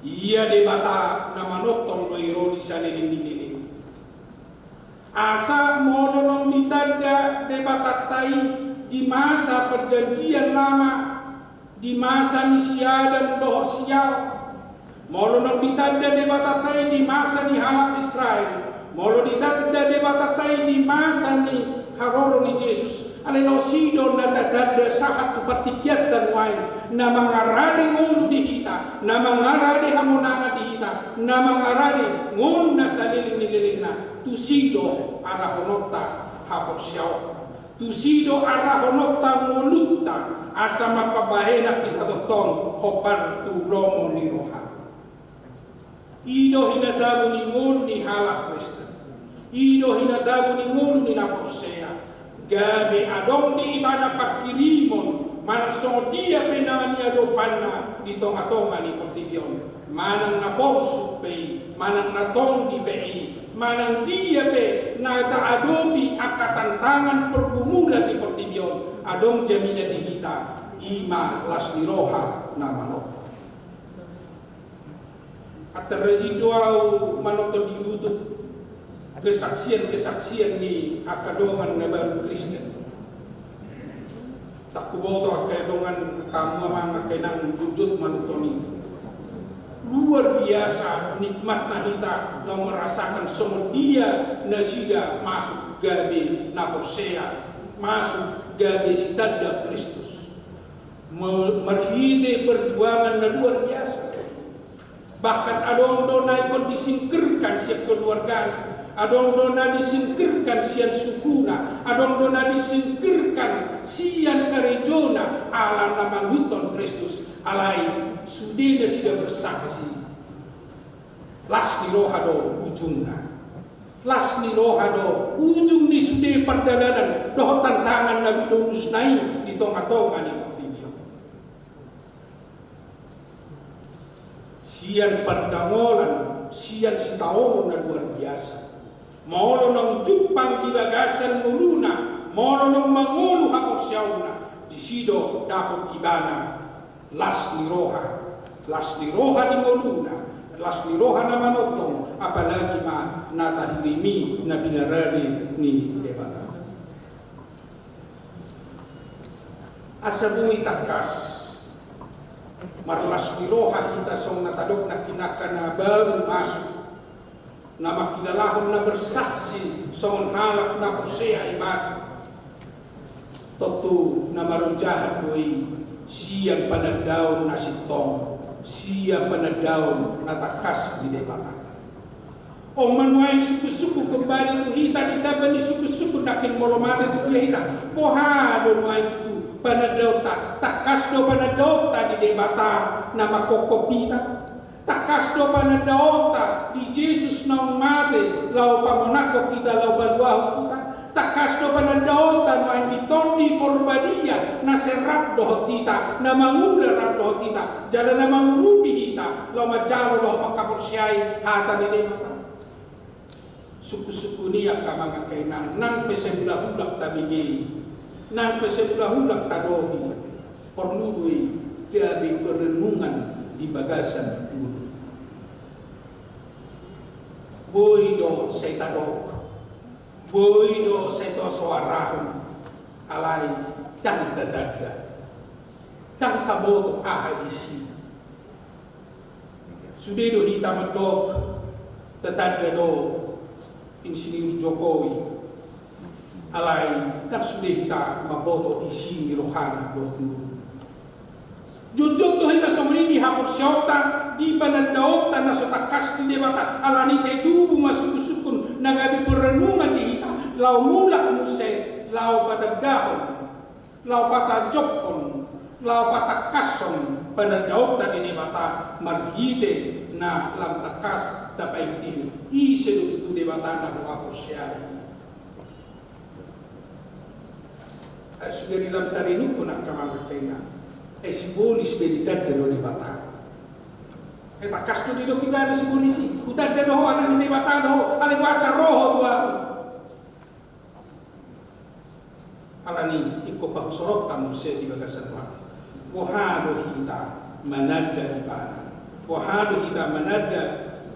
Ia Debata na manongtong do i ro di saleleng ni leleng. Asa molo naung ditanda Debatanta i di masa Perjanjian Lama, di masa ni si Adam dohot si Hawa, molo naung ditanda Debatanta i di masa ni halak Israel, molo ditanda Debatanta i di masa ni haroro ni Jesus, alai laos i do na tatanda sahat tu partingkianta nuaeng, na mangarade ngolu di hita, na mangarade hamonangan di hita, na mangarade ngolu na saleleng ni lelengna. Tusi do arahononta haporseaon, tusi do arahononta ngolunta, asa marpambahenan hita tongtong hombar tu lomo ni roha. I do hinatabo ni ngolu ni halak Kristen. I do hinatabo ni ngolu ni na porsea. Gabe adong di ibana pangkirimon, manang songon dia pe na niadopanna di tonga-tonga ni portibi on. Manang na porsuk pe i, manang na tonggi pe i, manang dia pe na taadopi angka tantangan pergumulan di portibi on, adong jaminan di hita, i ma las ni roha na manongtong. Antar rajin do au manonton di YouTube kesaksian-kesaksian ni angka dongan na baru Kristen. Ndang huboto angka dongan, hamu amang, angka inang, jotjot manonton i. Luar biasa nikmatna hita laho merasakan songon dia nasida masuk gabe na porsea, masuk gabe sitanda Kristus. Me-, marhite perjuangan na luar biasa. Bahkan adong do na ingkon disingkirkan sian keluargana, adong do na disingkirkan sian sukuna, adong do na disingkirkan sian karejona, ala na mangihuthon Kristus. Alai sude nasida bersaksi. Las ni roha do ujungna. Las ni roha do ujung ni sude pardalanan dohot tantangan na binolusna i di tonga-tonga ni portibi on. Sian pardangolan, sian sitaonon na luar biasa. Molo naung jumpang di bagasan ngoluna, molo naung mangolu haporseaonna, disi do dapot ibana las ni roha, las ni roha di ngoluna, las ni roha na manongtong, apalagi ma na tahirimi na pinarade ni Debata. Asa boi tangkas marlas ni roha hita songon na tadok nangkin angka na baru masuk, na mangkilalahon na bersaksi songon halak na porsea ibana. Tontu na marojahan do i sian panandaon na sintong, sian panandaon na tangkas di Debata. On ma nuaeng sungkun-sungkun kembali tu hita, ditamba ni sungkun-sungkun nangkin molo mate tu dia hita. Boha do nuaeng tutu panandaonta? Tangkas do panandaonta di Debata na mangkophop hita? Tangkas do panandaonta di Jesus naung mate laho pamonanghon hita, laho paluahon hita? Tangkas do panandaonta nuaeng di Tondi Porbadia na sai rap dohot hita, na mangula rap dohot hita, jala na mangurupi hita laho manjalo dohot manghaporseai hata ni Debata? Sungkun-sungkun i, angka amang, angka inang, nang pe sai mulak-mulak tabege i, nang pe sai mulak-mulak tadok i, porlu do i gabe perenungan di bagasan ngolu. Boi do sai tadok, boi do sai tasoarahon, alai ndang tatanda, ndang taboto aha isi. Sude do hita mandok tatanda do Insinyur Jokowi, alai ndang sude hita mamboto isi ni rohana dohot ngoluna. Jotjot do hita songon i di haporseaonta, di panandaonta na so tangkas di Debata. Alani i sai tubu ma sungkun-sungkun na gabe perenungan di hita, laho mulak muse, laho patandahon, laho patajophon, laho patangkashon panandaonta di Debata marhite na lam tangkas tapaihut-ihut ise do tutu Debata na huhaporseai. Ai sude di lam tarinungkon angka amang, angka inang, ai sibolis be ditanda do Debata. Ai tangkas do didok ibana sibolis i, hutanda do ho anak ni Debata do ho, alai boasa ro ho tu ahu? Alani i ingkon pahusoronta muse di bagasan roha. Boha do hita mananda ibana? Boha do hita mananda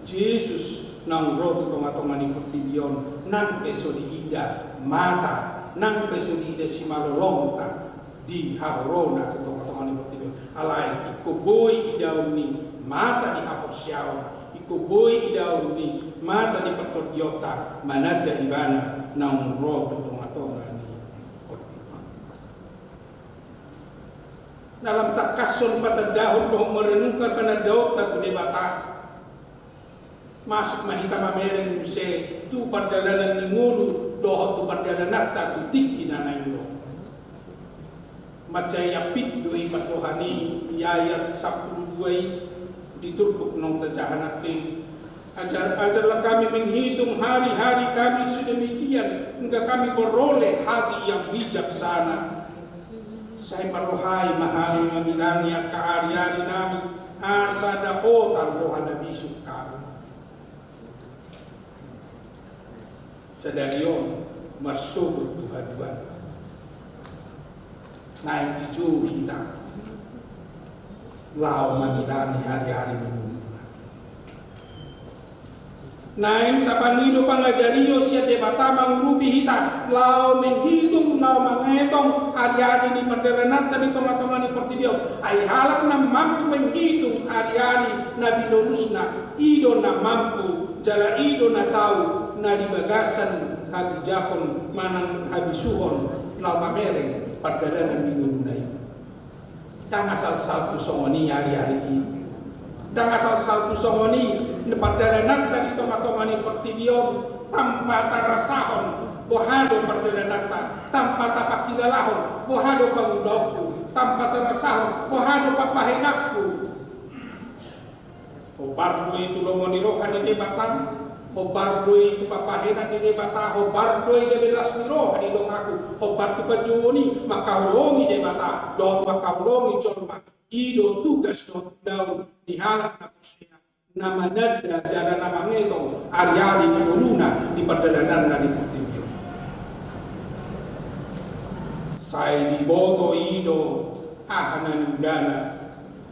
Jesus naung ro tu tonga-tonga ni portibi on, nang pe so diida mata, nang pe so diida simalolongta di harorona tu tonga-tonga ni portibi on? Alai ingkon boi idaon ni mata ni haporseaon, ingkon boi idaon ni mata ni partondionta mananda ibana naung ro tu tonga-tonga ni portibi on. Na lam tangkashon patandahon dohot marenungkan panandaonta tu Debata, masuk ma hita mamereng muse tu pardalanan ni ngolu dohot tu pardalananta tu tingki na naeng ro. Mansai ampit do i pandohan i di ayat sampulu dua i, di turpuk naung tajaha nangkin. Ajar, ajarlah kami menghitung hari-hari kami, sedemikian engkau kami beroleh hati yang bijaksana. Sai parrohai ma hami mamilangi angka ari-ari nami, asa dapotan roha na bisuk hami. Sadari on marsogot tu haduan. Naeng dijou hita laho mamilangi ari-ari ni ngolunta. Naeng tapangido pangajarion sian Debata mangurupi hita laho menghitung, laho mangetong ari-ari ni pardalananta di tonga-tonga ni portibi on. Ai halak na mampu menghitung ari-ari na binolusna, i do na mampu jala i do na tau na di bagasan habijakon manang habisuhon laho mamereng pardalanan ni ngoluna i. Ndang asal salpu songon i ari-ari i. Ndang asal salpu songon i pardalananta di tonga-tonga ni portibi on, tanpa tarasahon boha do pardalananta, tanpa tapangkilalahon boha do pangulaonku, tanpa tarasahon boha do pambahenanku. Hombar do i tu lomo ni roha ni Debata, hombar do i tu pambahenan ni Debata, hombar do i gabe las ni roha di donganku, hombar tu panjouon i mangkaholongi Debata dohot mangkaholongi jolma. I do tugas dohot daun ni halak na porsea, na mananda jala na mangetong ari-ari ni ngoluna di pardalananna di portibi on. Sai diboto i do aha na niulana,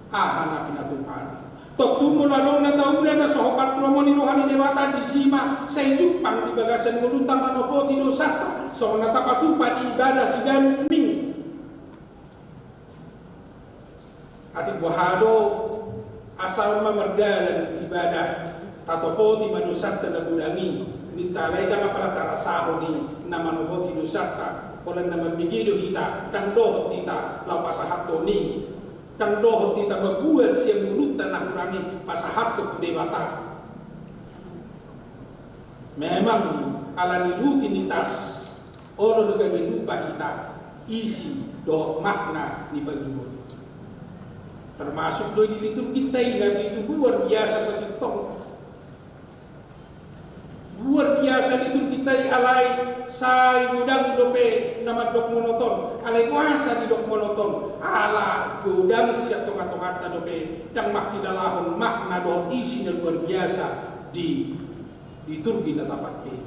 aha na pinatupana. Tontu molo adong na taula na so hombar tu lomo ni roha ni Debata, disi ma sai jumpang di bagasan ngolunta manopoti dosanta, songon na tapatupa di ibadah siganup minggu. Atik boha do, asal ma mardalan ibadah, tatopoti ma dosanta na godang i, ninta, alai ndang apala tarasahon i na manopoti dosanta, holan na mambege do hita, ndang dohot hita laho pasahathon i. Ndang dohot hita mambuat sian ngolunta na hurang i pasahathon tu Debata. Memang ala ni rutinitas, olo do gabe lupa hita isi dohot makna ni panjouon. Termasuk do di liturginta i na begitu luar biasa sasintongna. Luar biasa liturginta i, alai sai godang dope na mandok monoton. Alai boasa didok monoton? Ala godang sian tonga-tonganta dope, ndang mangkilalahon makna dohot isi na luar biasa di liturgi na tapake.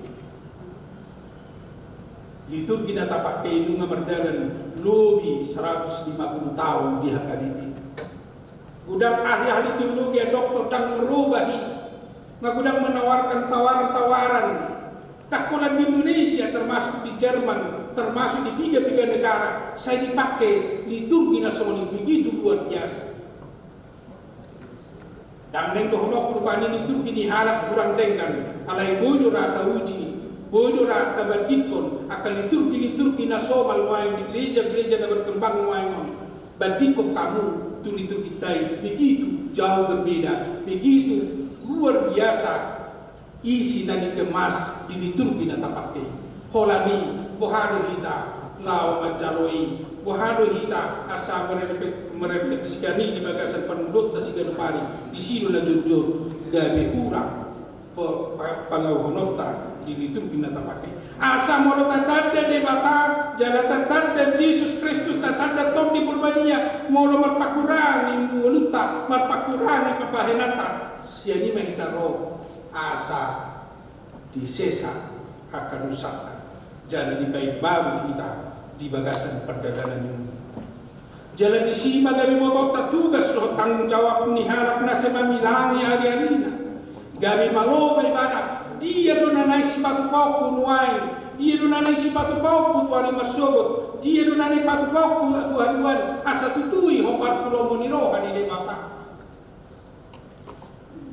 Liturgi na tapake i nunga mardalan lobi seratus lima puluh taon di H K B P. Godang ahli-ahli teologi, doktor, ndang marubah i. Nga godang menawarkan tawaran-tawaran. Ndang holan di Indonesia, termasuk di Jerman, termasuk di piga-piga negara, sai dipake liturgi na songon i, begitu luar biasa. Ndang naeng dohononku rupani liturgi ni halak hurang denggan, alai boi do ra tauji, boi do ra tabandingkon angka liturgi-liturgi na somal nuaeng di gereja-gereja na berkembang nuaeng on. Bandingkon hamu tu liturginta i, begitu jauh berbeda, begitu luar biasa isi na dikemas di liturgi na tapake i. Holan i, boha do hita laho manjalo i? Boha do hita asa merefle-, merefleksikan i di bagasan pandohanonta siganup ari? Disi do na jongjong gabe hurang pa-, pa-, pandohanonta di liturgi na tapake i. Asa molo tatanda Debata, jala tatanda Jesus Kristus, tatanda Tondi Porbadia, molo marpakurangi ngolunta, marpakurangi pambahenanta, sian i ma hita ro asa disesa angka dosanta, jala dibaen baru hita di bagasan pardalanan i. Jala disi ma gabe botoonta tugas dohot tanggung jawab ni halak na sai mamilangi ari-arina. Gabe malo ma ibana, dia do na naeng sipatupaonku nuaeng, dia do na naeng sipatupaonku tu ari marsogot, dia do na naeng patupaonku tu haduan, asa tutu i hombar tu lomo ni roha ni Debata.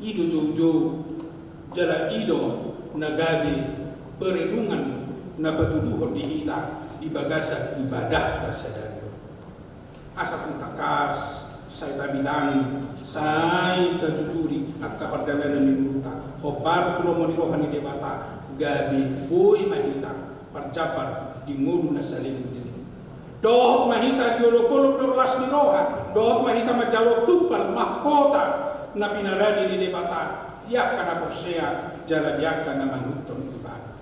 I do joujou, jala i do na gabe perenungan na patuduhon di hita di bagasan ibadahta sadari on. Asa tung tangkas sai tamilangi, sai tajujuri angka pardalanan ni ngolunta, hombar tu lomo ni roha ni Debata, gabe boi ma hita parjambar di ngolu na saleleng ni leleng. Dohot ma hita di olop-olop dohot las ni roha, dohot ma hita manjalo tumpal mahkota na pinarade ni Debata. di angka na porsea jala di angka na manutup ibana.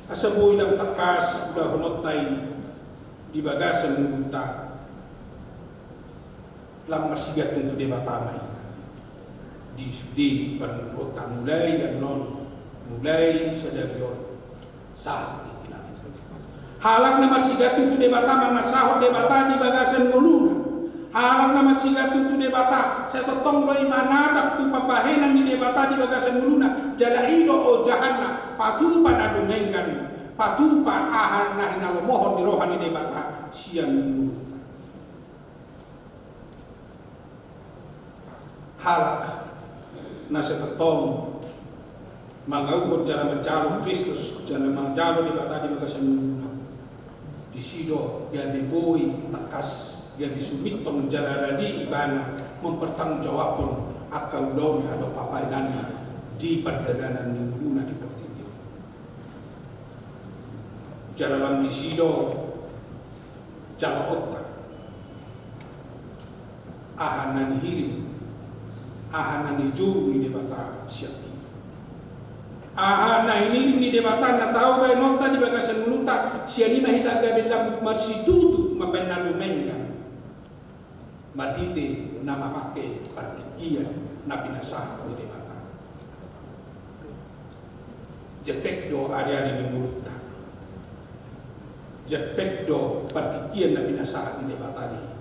Asa boi lam tangkas ulahononta i di bagasan ngolunta, lam marsigantung tu Debata ma i di sude parngoluonta mulai annon, mulai sadari on sahat di pinahan. Halak na marsigantung tu Debata mangasahon Debata di bagasan ngoluna. Halak na marsigantung tu Debata sai tongtong do i manatap tu pambahenan ni Debata di bagasan ngoluna, jala i do ojahanna patupa na dumenggan, patupa aha na hinalomohon ni roha ni Debata sian ngoluna. Halak na sai tongtong mangauhon jala manjalo Kristus jala manjalo Debata di bagasan ngoluna, disi do gabe boi tangkas, gabe sumintong jala rade ibana mempertanggungjawabhon angka ulaonna dohot pambahenanna di pardalanan ni ngoluna di portibi on. Jala lam disi do jaloonta aha na nihirim, aha na nijou ni Debata sian hita. Aha na hinirim ni Debata na tau baenonta di bagasan ngolunta, sian i ma hita gabe lam marsitutu mambahen na dumenggan marhite na mamangke partingkian na pinasahat ni Debata. Jempek do ariari ni ngolunta. Jempek do partingkian na pinasahat ni Debata di hita.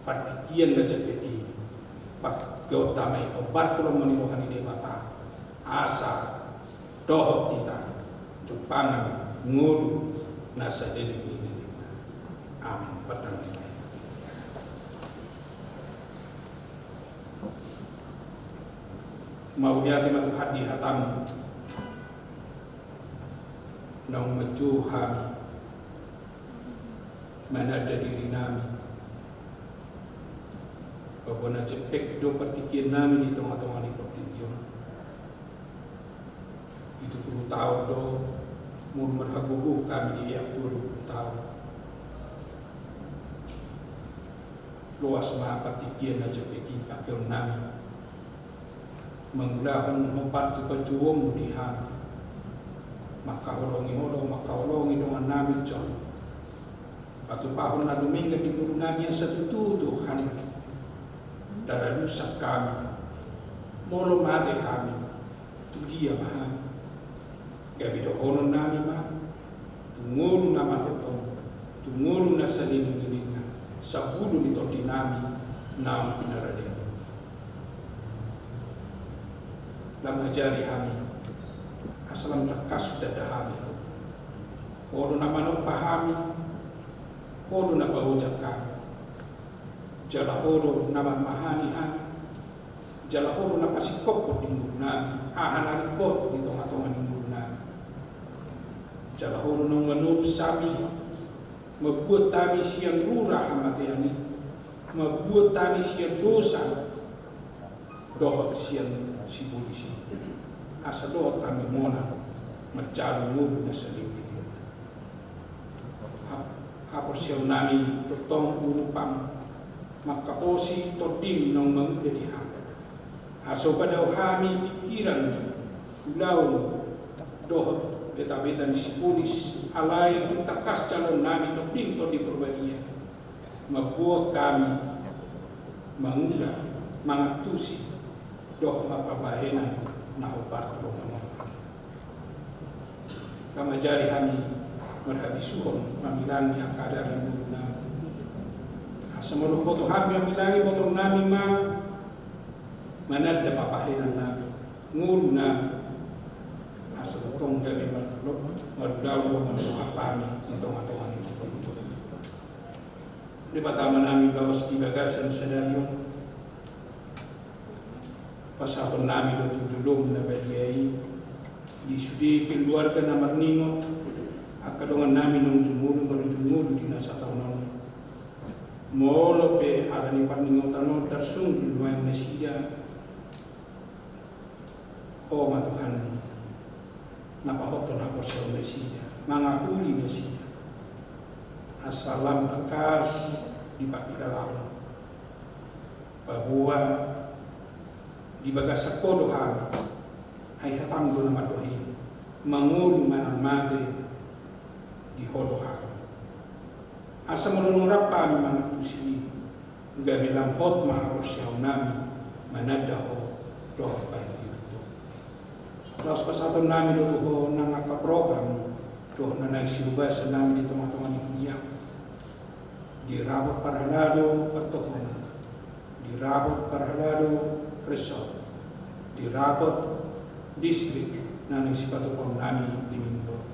Partingkian na jempek i, pangkeonta ma i hombar tu lomo ni roha ni Debata, asa dohot hita jumpangan ngolu na saleleng ni lelengna. Amin. Martangiang ma hita. Mauliate ma Tuhan di hataM naung manjou hami mananda dirinami. Bapa, na jempek do partingkiannami di tongatonga ni portibi on. Pitu pulu taon do molo marhagogoon hami di aek dua pulu taon. Loas ma partingkian na jempek i pangkeonnami mangulahon hombar tu panjouonMu di hami. Mangkaholongi Ho do, mangkaholongi dongannami jolo. Patupahon na dumenggan di ngolunami asa tutu Tuhan taralusan hami. Molo mate hami, tu dia ma hami? Gabe dohononnami ma tu ngolu na manongtong, tu ngolu na saleleng ni lelengna, sabudu ni tondinami naung pinaradeM. Lam ajari hami asa lam tangkas hutanda hami Ho. Ho do na manompa hami, Ho do na paojak hami, jala Ho do na mamahani hami, jala Ho do na pasingkophon di ngolunami aha na ringkot di tongatonga ni ngolunami. Jala Ho do naung manorus hami, mambuat hami sian rura hamatean i, mambuat hami sian dosa dohot sian sibolis i, asa dohot hami monang manjalo ngolu na saleleng ni lelengna. Ha-, haporseaonnami tongtong urupan mangkaposi TondiM naung mangula di hami. Asa hupadao hami pingkiran, ulaon dohot betabeta ni sibolis, alai tung tangkas jaloonnami TondiM, Tondi Porbadia, mamboan hami mangula, mangantusi dohot mambahen na hombar tu lomo ni rohaM. Lam ajari hami marhabisuhon mamilangi angka ari ni ngolunami. Asa molo huboto hami mamilangi, botonnami ma mananda pambahenannami, ngolunami. Asa tongtong gabe marlo-, marulaon do manohap hami di tongatonga ni portibi on. Debata Amanami, laos di bagasan sadari on, pasahatonnami do tu joloM na badia i di sude keluarga na marningot, angka dongannami naung jumolo marujung ngolu di na sataon on. Molo pe ala ni parningotan on tarsungkun nuaeng nasida, Ho ma Tuhan na pahothon haporseaon nasida, mangapuli nasida, asa lam tangkas dipangkilala Ho. Paboa Di bagasan Ho do hami, ai hataM do na mandok i, mangolu manang mate, di Ho do hami. Asa molo dung rap hami mangantusi i, gabe lam hot ma haporseaonnami mananda Ho dohot pangidoannami. Laos pasahatonnami do tu Ho nang angka program dohot na naeng siubasan nami di tongatonga ni huriaM, di rapot parhalado partohonan, di rapot parhalado resort, di rapot distrik na naeng sipatupaonnami di Minggu on.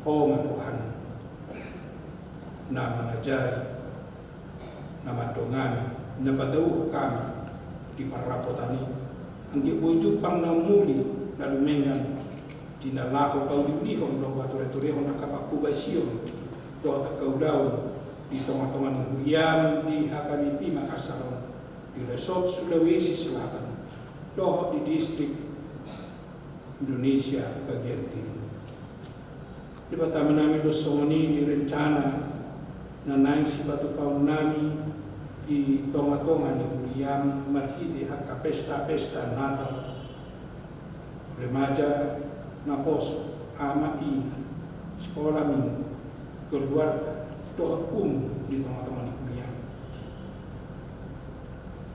Ho ma Tuhan na mangajari, na mandongani, na patauhon hami di parrapotan i. Anggiat boi jumpang na muli na lumengan di na laho pauliulihon dohot patureturehon angka panghobasion dohot angka ulaon di tongatonga ni huriaM di H K B P Makassar on, di Resort Sulawesi Selatan dohot di distrik Indonesia bagian timur. Debatanami, laos songon i di rencana na naeng sipatupaonnami di tongatonga ni huriaM marhite angka pesta-pesta Natal, remaja, naposo, ama, ina, sikola minggu, keluarga, dohot umum di tongatonga ni huriaM.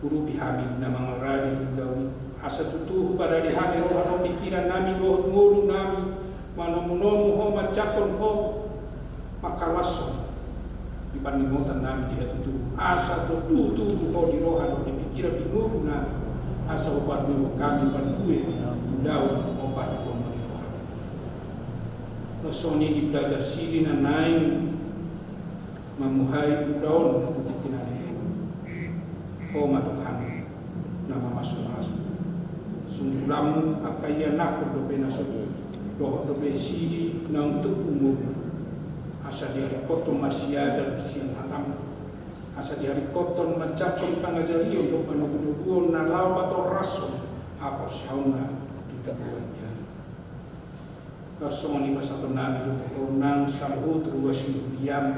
Urupi hami na mangarade di ulaon i, asa tutu huparade hami roha dohot pingkirannami dohot ngolunami manomunomu Ho, manjangkon Ho, mangkalashon di paningotannami di hatutubu, asa tutu tubu Ho di roha dohot di pingkiran di ngolunami, asa huparnihon hami parbue ulaon hombar di roha. Laos songon i di belajar siri na naeng mamuhai ulaon na tu tingki na naeng. Ho ma Tuhan na mamasumasu. SungkulanMu angka ianakhon dope na so dohot dope siri naung tumpu umurna, asa diharingkothon marsiajar sian hataM, asa diharingkothon manjangkon pangajarion dohot panogunoguon na laho patorashon haporseaonna tu tubuan i. Laos songon i pasahatonnami do tu Ho nang saluhut ruas ni huriaM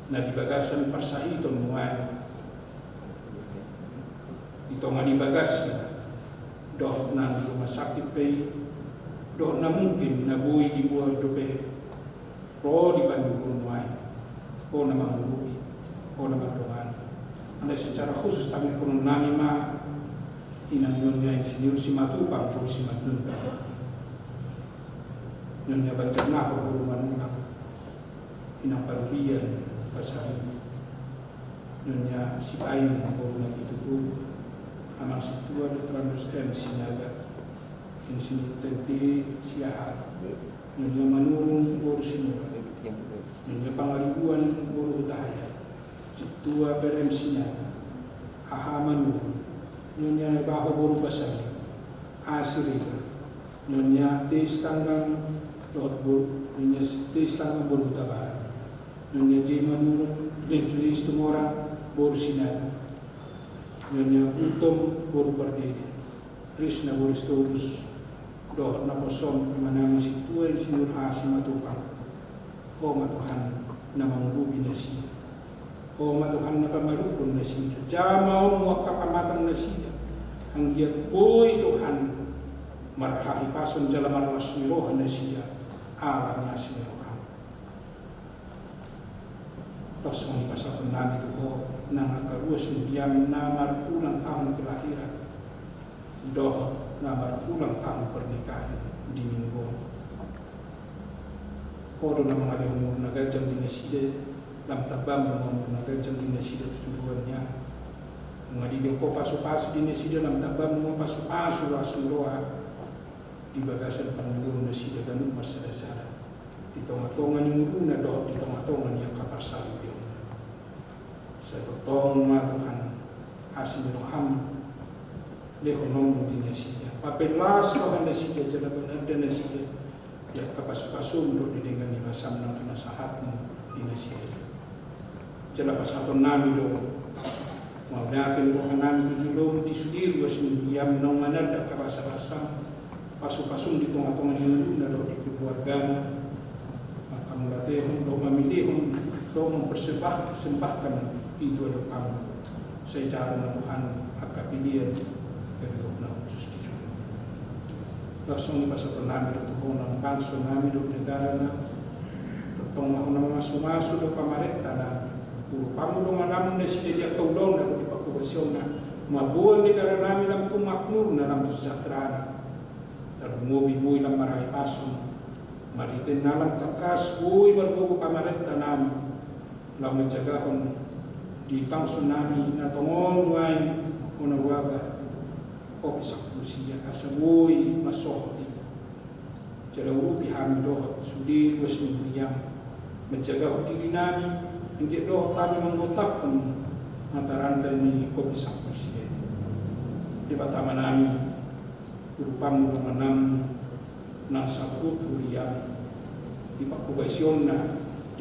na di bagasan parsahiton nuaeng, di tonga ni bagasna, dohot nang di rumah sakit pe i, dohot na mungkin na boi diboan dope ro di pangidoan nuaeng. Ho na mangurupi, Ho na mandongani. Alai secara khusus tangihononnami ma inang ni on, Insinyur Simatupang boru Simanjuntak, Nyonya Banjarnahor boru Manullang, Inang Parulian Basari, Nyonya Sipaing boru Napitupulu, Amang Sintua Doktorandus M Sinaga, Insinyur Tempi Siahaan, Nyonya Manurung boru Sinurat, Nyonya Pangaribuan boru Hutahaean, Sintua Per M Sinaga, H H Manurung, Nyonya Naibaho boru Basari, A Siregar, Nyonya T Sitanggang dohot boru, Nyonya T Sitanggang boru Hutabarat, Nyonya J Manurung, Nyonya J Situmorang boru Sinaga, Nyonya Utom boru Pardede, Risna boru Sitorus, dohot naposo on, Amanami Sintua Insinyur H Simatupang. Ho ma Tuhan na mangurupi nasida. Ho ma Tuhan na pamalumhon nasida. JamaonMu angka pamatang nasida, anggiat boi Tuhan marhahipason jala marlas ni roha nasida ala ni asi ni rohaM. Laos songon i pasahatonnami tu Ho nang angka ruas ni huriaM na marulang tahun kelahiran dohot na marulang tahun pernikahan di Minggu on. Ho do na mangalehon umur na ganjang di nasida, lam tambahon ma umur na ganjang di nasida tu joloan i. Nunga dilehon Ho pasupasu di nasida, lam tambahon ma pasupasu las ni roha di bagasan pangulahon nasida ganup marsadasada di tongatonga ni ngoluna dohot di tongatonga ni angka parsaripeon. Sai tongtong ma Tuhan asi ni rohaM lehononMu di nasida, papelas roha nasida jala pananda nasida di angka pasupasuM dohot di denggan ni basaM nang pinasahatMu di nasida. Jala pasahatonnami do mauliate ni rohanami tu joloM di sude ruas ni huriaM naung mananda angka basabasa, pasupasuM di tongatonga ni ngoluna dohot di keluargana. Manghamauliatehon dohot mamilihon dohot mempersembah-, sembahkan i tu adopanMu. Sai jalo ma Tuhan angka pili Ia, gabe Ho na khusus di jolo. Laos songon i pasahaton nami do tu Ho na bangso nami dohot negara nami. Tongtong ma Ho na mamasumasu dohot pamarenta nami. Urupanmu dongananmu na sitelian kaulaon na di pangkobasionna, mamboan negara nami lam tu makmurna lam tu sejahterana. Tarlumobi boi lam marhahipason, marhite na lam tangkas boi margogo pamarenta nami, laho manjagahon di bangso nami na tongon nuaeng hona wabah covid sampulu sia asa boi mansohot i. Jala urupi hami dohot sude ruas ni huriam, manjagahon diri nami, anggiat dohot hami manggotaphon mata rantai ni covid sampulu sia i. Debata Ama nami, urupanmu dongananmu nang saluhut huriam di pangkobasionna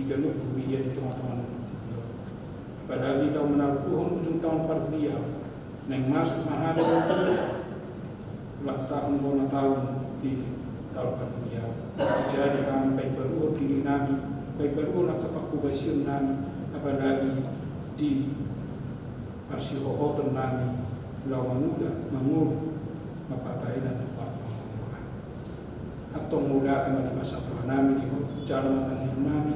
di ganup huria di tongatonga ni huriam. Apalagi laho manalpuhon ujung taon parhuriaon naeng masuk ma hami tu ulang tahun bona taon di taon parhuriaon. Jadi hami paimbaruhon diri nami, paimbaruhon angka pangkobasion nami, apalagi di parsihohoton nami laho mangula, mangolu, mamparbahenan tu partongatonga. Antong mauliate ma di basa Tuhan nami di Ho, jalo ma tangihon nami,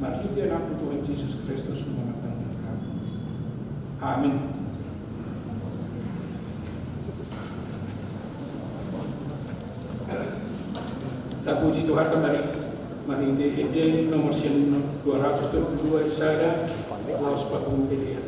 marhite Anakmu Tuhan Jesus Kristus ma tangihon hami. Amin. Tapuji Tuhan kembali. Marhite ende nomor sian dua ratus dua puluh dua i sada, dua ratus empat puluh pede.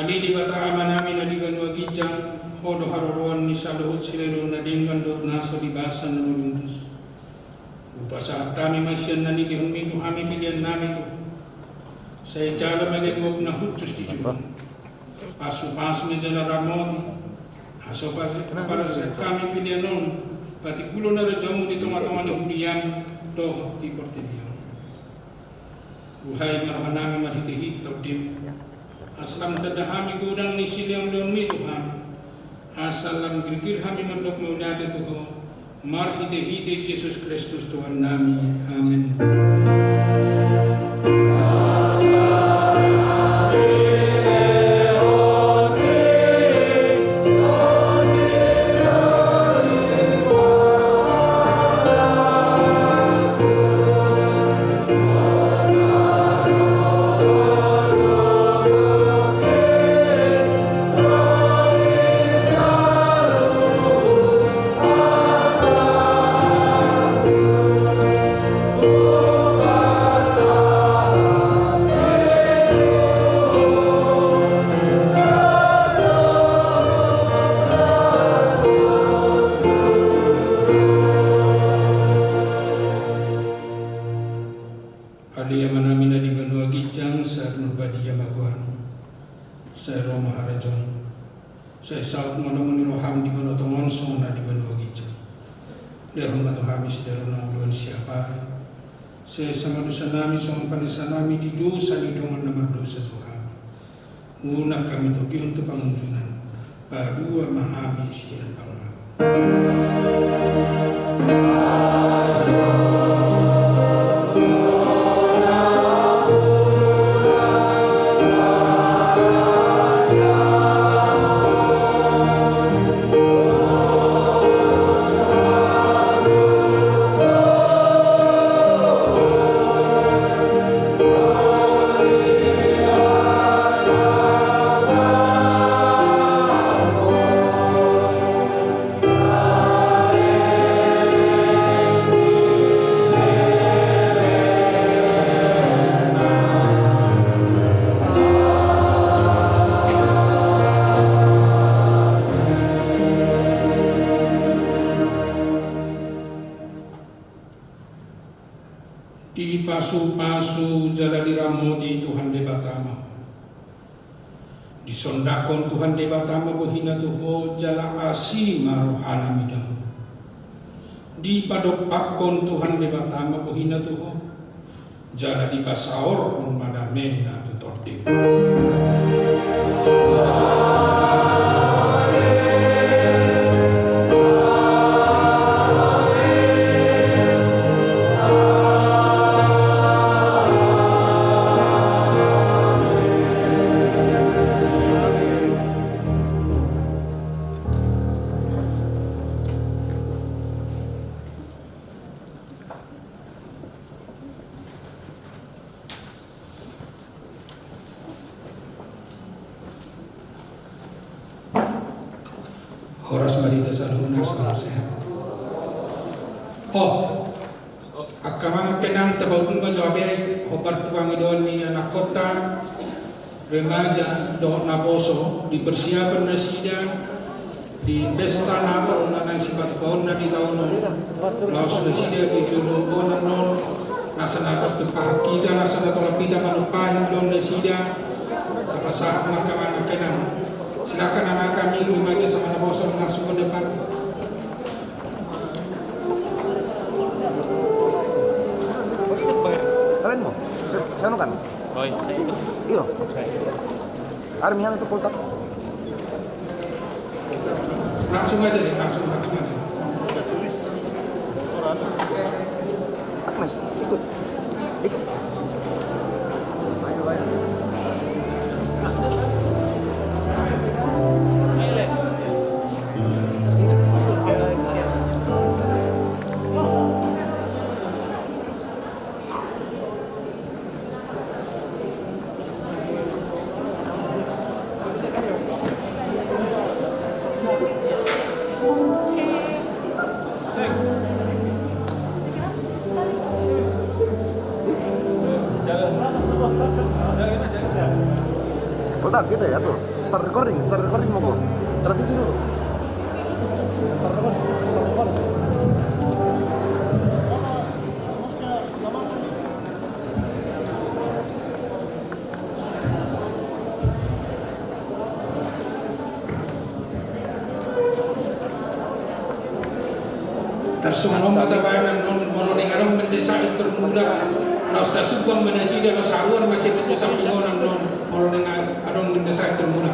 Ale Debata Amanami na di banua ginjang, Ho do haroroan ni saluhut silehon na denggan dohot na so dibasan na maluntus. Hupasahat hami ma sian na nilehonMi tu hami peleannami tu Ho. Sai jalo ma ale gok na hushus di jolom. Pasupasu ma jala ramoti. Asa hupasahat hami pelean on, patimbulhon harajaonMu di tongatonga ni huriaM dohot di portibi on. Buhai ma rohanami marhitehite TondiM. Asa lam tanda hami godang ni silehonlehonMi tu hami. Asa lam girgir hami mandok mauliate tu Ho, marhitehite Jesus Kristus Tuhannami. Amen. Ale Amanami na di banua ginjang, sai parbadia ma goarMu. Sai ro ma harajaonMu. Sai saut ma lomo ni rohaM di banua tonga on songon na di banua ginjang. Lehon ma tu hami sadari on hangoluan siapari. Sesa ma dosanami songon panesanami di dosa ni dongan na mardosa tu hami. Unang hami togihon tu pangunjunan. Palua ma hami sian pangago. Dipasupasu jala diramoti Tuhan Debata ma ho. Disondangkon Tuhan Debata ma bohiNa tu ho jala asi ma rohaNa mida ho. Dipadompakkon Tuhan Debata ma bohiNa tu ho jala dipasaorhon ma dameNa tu tondim. Horas ma di hita saluhutna, salam sehat. Oh, angka amang, angka inang, tapaundul ma jo hape hombar tu pangidoan ni anakkonta, remaja dohot naposo, di persiapan nasida di pesta Natal na naeng sipatupaonna di taon on. Laos nasida di jolo boanon on, nasa na tartumpahi hita, nasa na tolap hita manumpahi dohot nasida. Tapasahat ma angka amang, angka inang. Silakan anak kami, remaja sama naposo, langsung ke depan. Kalian mau? Saya, saya anukan. Oh, iya. Iya. Armihan itu poltak. Langsung aja deh, langsung, langsung aja. Agnes, ikut. Ikut. Kota kita ya tuh. Start recording, start recording, monggo. Transisi dulu. Start recording, start recording. Tarsongon on ma tabaen annon, molo naeng adong mendesak intor muna, laos tasumbang ma nasida, laos saruar ma sian intor sampingan annon, molo naeng adong mendesak intor muna.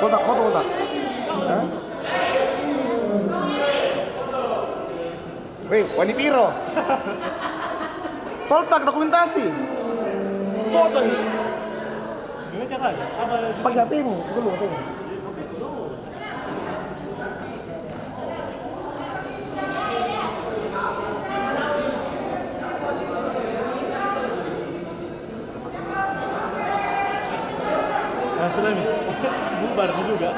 Kontak, foto kontak. Hah? Weh, wani piro? Kontak dokumentasi. Foto i. Pakai H P-mu, dulu H P-mu. Nah, sudah nih. Bubar juga.